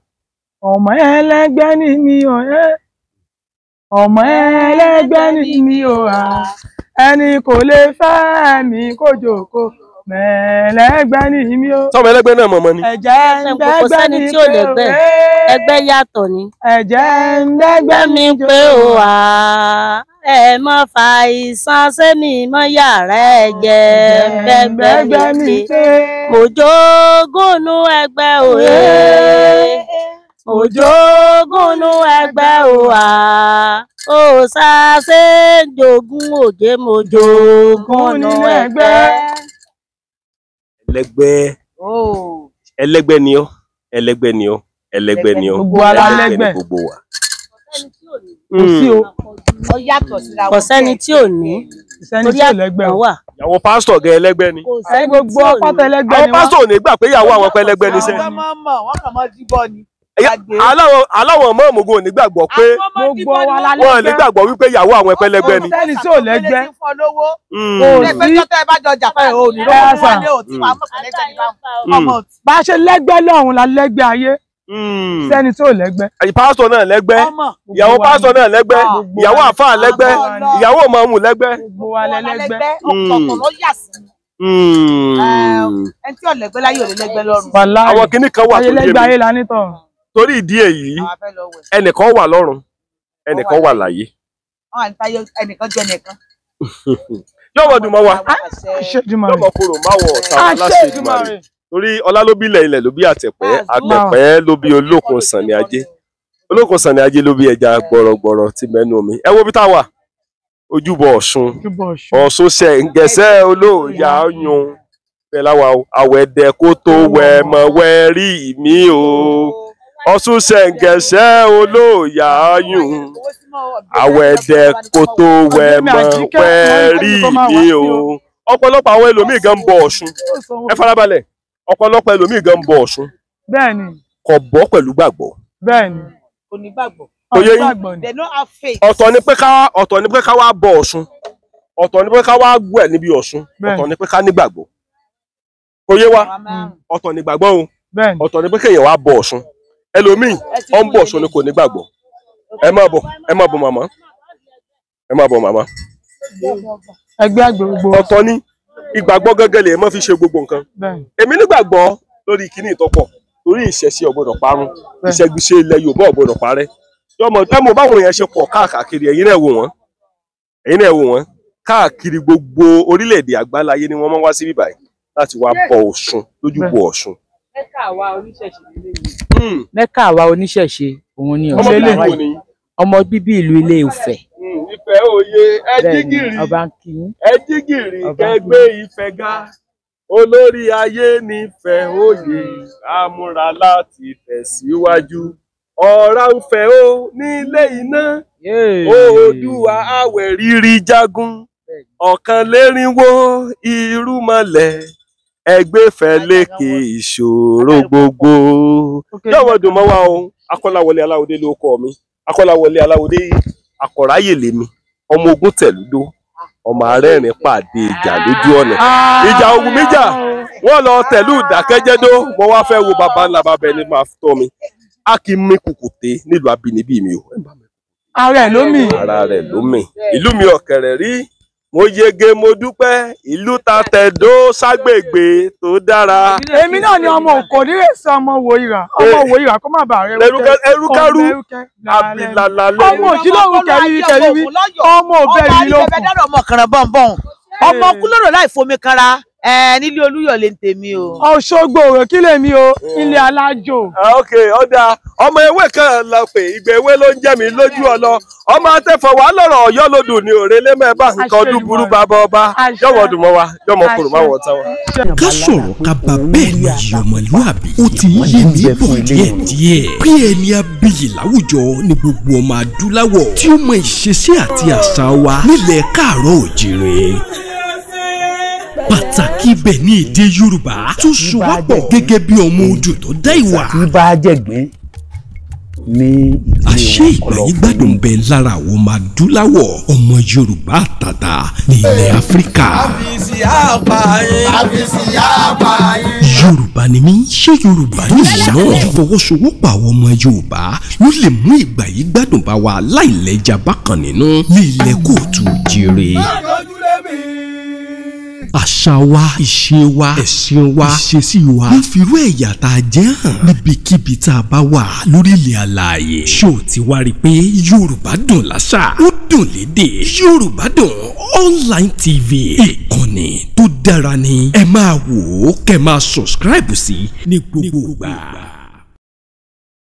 Ọmọ ẹlẹgbẹ́ ni mi ò ẹ, ọmọ ẹlẹgbẹ́ ni mi ò à, ẹni kò lè fẹ́ mi kó jókòó, mẹ̀lẹ́gbẹ́ ni mi ò. Sọmọ ẹlẹgbẹ́ náà mọ̀mọ́ ni. Ẹ̀jẹ̀ ń Kò gbẹ́gbẹ́ sẹ́ni ni tí ò lẹ́gbẹ́, ẹgbẹ́ yàtọ̀ ni. Ẹ̀jẹ̀ ń gbẹ́gbẹ́ mi pé o à, ẹ má fa ìsan sẹ́mi mọ́ yàrá ẹ̀jẹ̀ gbẹ́gbẹ́ mi pé mo jogúnnú ẹgbẹ́ òye, mo jogúnnú ẹgbẹ́ òwà, ó ṣàṣe jogún òjé, mo jogúnnú ẹgbẹ́. Ẹlẹgbẹ́, ẹlẹgbẹ́ ni ọ́, ẹlẹgbẹ́ ni ọ́, ẹlẹgbẹ́ ni ọ́, Gbogbo wa la ẹlẹgbẹ́ ni lẹ́gbẹ́. gbogbo wa. Kò sí o. Ó yàtọ̀ síra Kò sẹ́ni tí ò ní, Sẹ́ni torí tí ò lẹ́gbẹ́ àgbà o. wà. Ìyàwó pásítọ̀ gẹ ẹlẹgbẹ́ ni. Kò sẹ́ni Gbogbo tí ò ní. pátá ẹlẹgbẹ́ Àwọn ni wá. pásítọ̀ ò ní gbà pé ìyàwó àwọn pẹlẹgbẹ́ ni sẹ́. Àwọn ọmọ mọ̀ wọ́n kàn mọ́ díbọ́ ni. Aláwọ̀ mọ́ọ̀mùgún ò ní gbàgbọ́ pé Gbogbo wa la wọn ò ní lẹ́gbẹ́. gbàgbọ́ wípé ìyàwó àwọn pẹlẹgbẹ́ ni. Sẹ́ni tí ò lẹ́gbẹ́. Mm. Bá a ṣe lẹ́gbẹ́ lọ́run la lẹ́gbẹ́ ayé. Sẹ́ni tí ò lẹ́gbẹ́. Àyè pásítọ̀ náà lẹ́gbẹ́, ìyàwó pásítọ̀ náà lẹ́gbẹ́, ìyàwó àfáà lẹ́gbẹ́, ìyàwó mọ̀ọ́mù lẹ́gbẹ́. Gbogbo wa lẹ́lẹ́gbẹ́. Ọ̀tọ̀ọ̀tọ̀ ló yà sí. Ẹni tí ò lẹ́gbẹ́ láyé ò lè lẹ́gbẹ́ lọ́run. Wàláhì. Àwọn kinní kan wà tó Ayé yé lẹ́gbẹ́ mi. ayé la nítọ̀. Torí ìdí èyí, Àwọn afẹ́ lọ wẹ̀. ẹnìkan wà lọ́run, ẹnìkan wà láyé. Wọ́n wà ní táyé ẹnìkan jẹ́ ẹnìkan. Yọ̀mọ̀ dùn mọ́ wa, Àṣẹ yọ̀mọ̀ kúrò máwọ̀ ọ̀tá wa láṣẹ Èdùmàrè. Torí ọlá ló bí ilẹ̀, ilẹ̀ ló bí àtẹ̀pẹ́, àtẹ̀pẹ́ ló bí Olókun Sànni Ajé, Olókun Sànni Ajé ló bí ẹja gbọrọgbọrọ tí mẹ́nu omi. Ẹ wo bí tá a wà, ojúbọ Ọ̀ṣun, Ọ̀ṣun ṣẹ̀ǹgẹ̀sẹ̀ olóòyà yun bẹ́ẹ̀ láwa o, àwẹ̀dẹ kó tó wẹ̀ mọ̀ wẹ̀ rí mi o. Ọ̀ṣun ṣẹ̀ǹgẹ̀sẹ̀ olóòyà yun, àwẹ̀dẹ kó tó wẹ̀ mọ̀ wẹ̀ rí mi o. Ọ̀pọ̀lọpọ̀ àwọn ẹlòmíì gan ń bọ Ọ̀ṣun. Ẹ farabalẹ̀, Ọ̀pọ̀lọpọ̀ ẹlòmíì gan ń bọ Ọ̀ṣun. Bẹ́ẹ̀ni. Kò bọ́ pẹ̀lú gbàgbọ́. Bẹ́ẹ̀ni. Kò ní gbàgbọ́. Kò yé yín. They don't have faith. Ọ̀tọ̀ ni pé ká ọ̀tọ̀ ni pé ká wá bọ Ọ̀ṣun. Ọ̀tọ̀ ni pé ká wá wẹ̀ níbi Ọ̀ṣun. Ọ̀tọ̀ ni pé ká nígbàgbọ́. Kò yé wa. Ọ̀tọ̀ ni gbàgbọ́ o. Ọ̀tọ̀ ni pé kéèyàn wá bọ Ọ̀ṣun. Ẹlòmíì ó ń bọ Ọ̀ṣun ni kò ní gbàgbọ́. Ẹ má bọ̀, ẹ má bọ̀ màmá. Ẹ má bọ̀ màmá. Ẹgbẹ́ àgbẹ̀ gbogbo. Ọ̀tọ̀ ni ìgbàgbọ́ gẹ́gẹ́ lè má fi ṣe gbogbo nǹkan. Èmi nígbàgbọ́ lórí kíní ìtọ́pọ̀ torí ìṣẹ̀ṣe ò gbọ́dọ̀ parun, ìṣẹ́gbìṣe ilẹ̀ Yorùbá ò gbọ́dọ̀ parẹ́. Ẹ mọ̀ báwọn èèyàn ṣe pọ̀ káàkiri, ẹ̀yin náà wò wọ́n, ẹ̀yin náà wò wọ́n káàkiri gbogbo orílẹ̀-èdè àgbáláyé ni wọ́n máa ń wá sí bíbáyìí láti wá bọ Ọ̀ṣun lójúbọ Ọ̀ṣun. Mẹ́kà àwa oníṣẹ̀ṣe lélẹ́yìí. Mẹ́kà àwa oníṣẹ̀ṣe òun ni Ọmọ bíbí ìlú ni. Ọmọ bíbí ìlú Ilé Ifẹ̀. Ifẹ̀ òye ẹ jí gìrì, ẹ jí gìrì kẹgbẹ́ Ifẹ̀ ga, olórí ayé nífẹ̀ẹ́ òye, àmúra láti tẹ̀síwájú. Ọ̀rá ń fẹ́ o nílé iná, Oòduà àwẹ̀ rírí jagun, ọ̀kànlérinwó irúnmọlẹ̀, ẹgbẹ́fẹ́ lékè ìṣòro gbogbo. Yọ̀wọ̀ dùn mọ́ wa o, Akọ́láwọlé Aláwọdé ló kọ́ mi, Akọ́láwọlé Aláwọdé akọ̀ráyè lèmi, ọmọ ogun tẹ̀lúdó, ọmọ arẹ́rìn pàdé ìjà lójú ọ̀nà. Ìjà ogun méjà wọ́n lọ tẹ̀lú ìdákẹ́jẹ́dó, mo wá fẹ́ wo baba ńlá bàbá ẹni máa tọ́ mi. A kì í mí kùkùté nílùú abínibí mi o. Ara ẹ̀ ló mì. Ara rẹ̀ ló mì. Ìlú mi ọ̀kẹ̀rẹ̀ rí, mo yege mo dúpẹ́, ìlú ta tẹ̀dó ságbègbè tó dára. Èmi náà ni ọmọ òkò nírèsí ọmọ wòyìrà, ọmọ wòyìrà kó má bàa rẹ wúkẹ́. Ẹrúkẹ́rú abilala lẹ́nu. Ọmọ òjìlóhùn kẹrí kẹrí ọmọ òbẹ yìí ló kù. Ọmọ kàrán bọ̀nbọ̀n, ọmọ kúlọ̀rọ̀ láì fomi kanra nílé Olúyọ̀lé ń tèmi o. Òṣogbo òrò kí lèmi o, ilé alájò. Ok, ọ̀dà ọmọ ewé kan la pè, ìgbà ewé ló ń jẹ́ mi lójú ọlọ. Ọmọ atẹ́fọ̀ wà lọ́rọ̀ Ọ̀yọ́ lodò ní òrèlé mẹ́ẹ̀bá nǹkan ọdún burú bàbá ọba. Yọ̀wọ̀ dùn mọ́ wa, yọ̀mọ̀ kúrò má wọ̀ tán wa. Ká sọ̀rọ̀ ká bá bẹ́ẹ̀ ni yìí ọmọlúwàbí ó ti ń yé mi bọ̀ díẹ̀díẹ̀ bí ẹni abiyì láwùjọ ní gbogbo ọmọ adúláwọ̀ tí ó mọ ìṣesí àti àṣà wa nílẹ̀ káàárọ̀ òjìrè. Pàtàkì ibẹ̀ ní èdè Yorùbá tó so wá pọ̀ gẹ́gẹ́ bí ọmọ ojú tó dá ìwà. Tí bá jẹ̀gbín ní ìdílé àṣé ìgbàyígbádùn bẹ lára àwọn ọmọ adúláwọ̀ ọmọ Yorùbá àtàtà ní ilẹ̀ Áfíríkà. Yorùbá ni mí, ṣé Yorùbá ni ìwọ náà? Ìfọwọ́sowọ́pọ̀ àwọn ọmọ Yorùbá ló lè mú ìgbàyígbádùn bá wa láìlẹ́jà bákan nínú ní ilẹ̀ kóòtù jíire. Àṣà wa, ìṣe wa, ẹ̀sìn wa, ìṣesí wa ń firú ẹ̀yà tá a jẹ́ hàn níbikíbi tá a bá wà lórílẹ̀ àlàyé. Ṣó o ti wá rí i pé Yorùbá dùn láṣà, ó dùn lédè. Yorùbá Dùn Online TV, ìkànnì tó dára ni. Ẹ máa wò ó kẹ́ máa subscribe sí ní gbogbo ìgbà.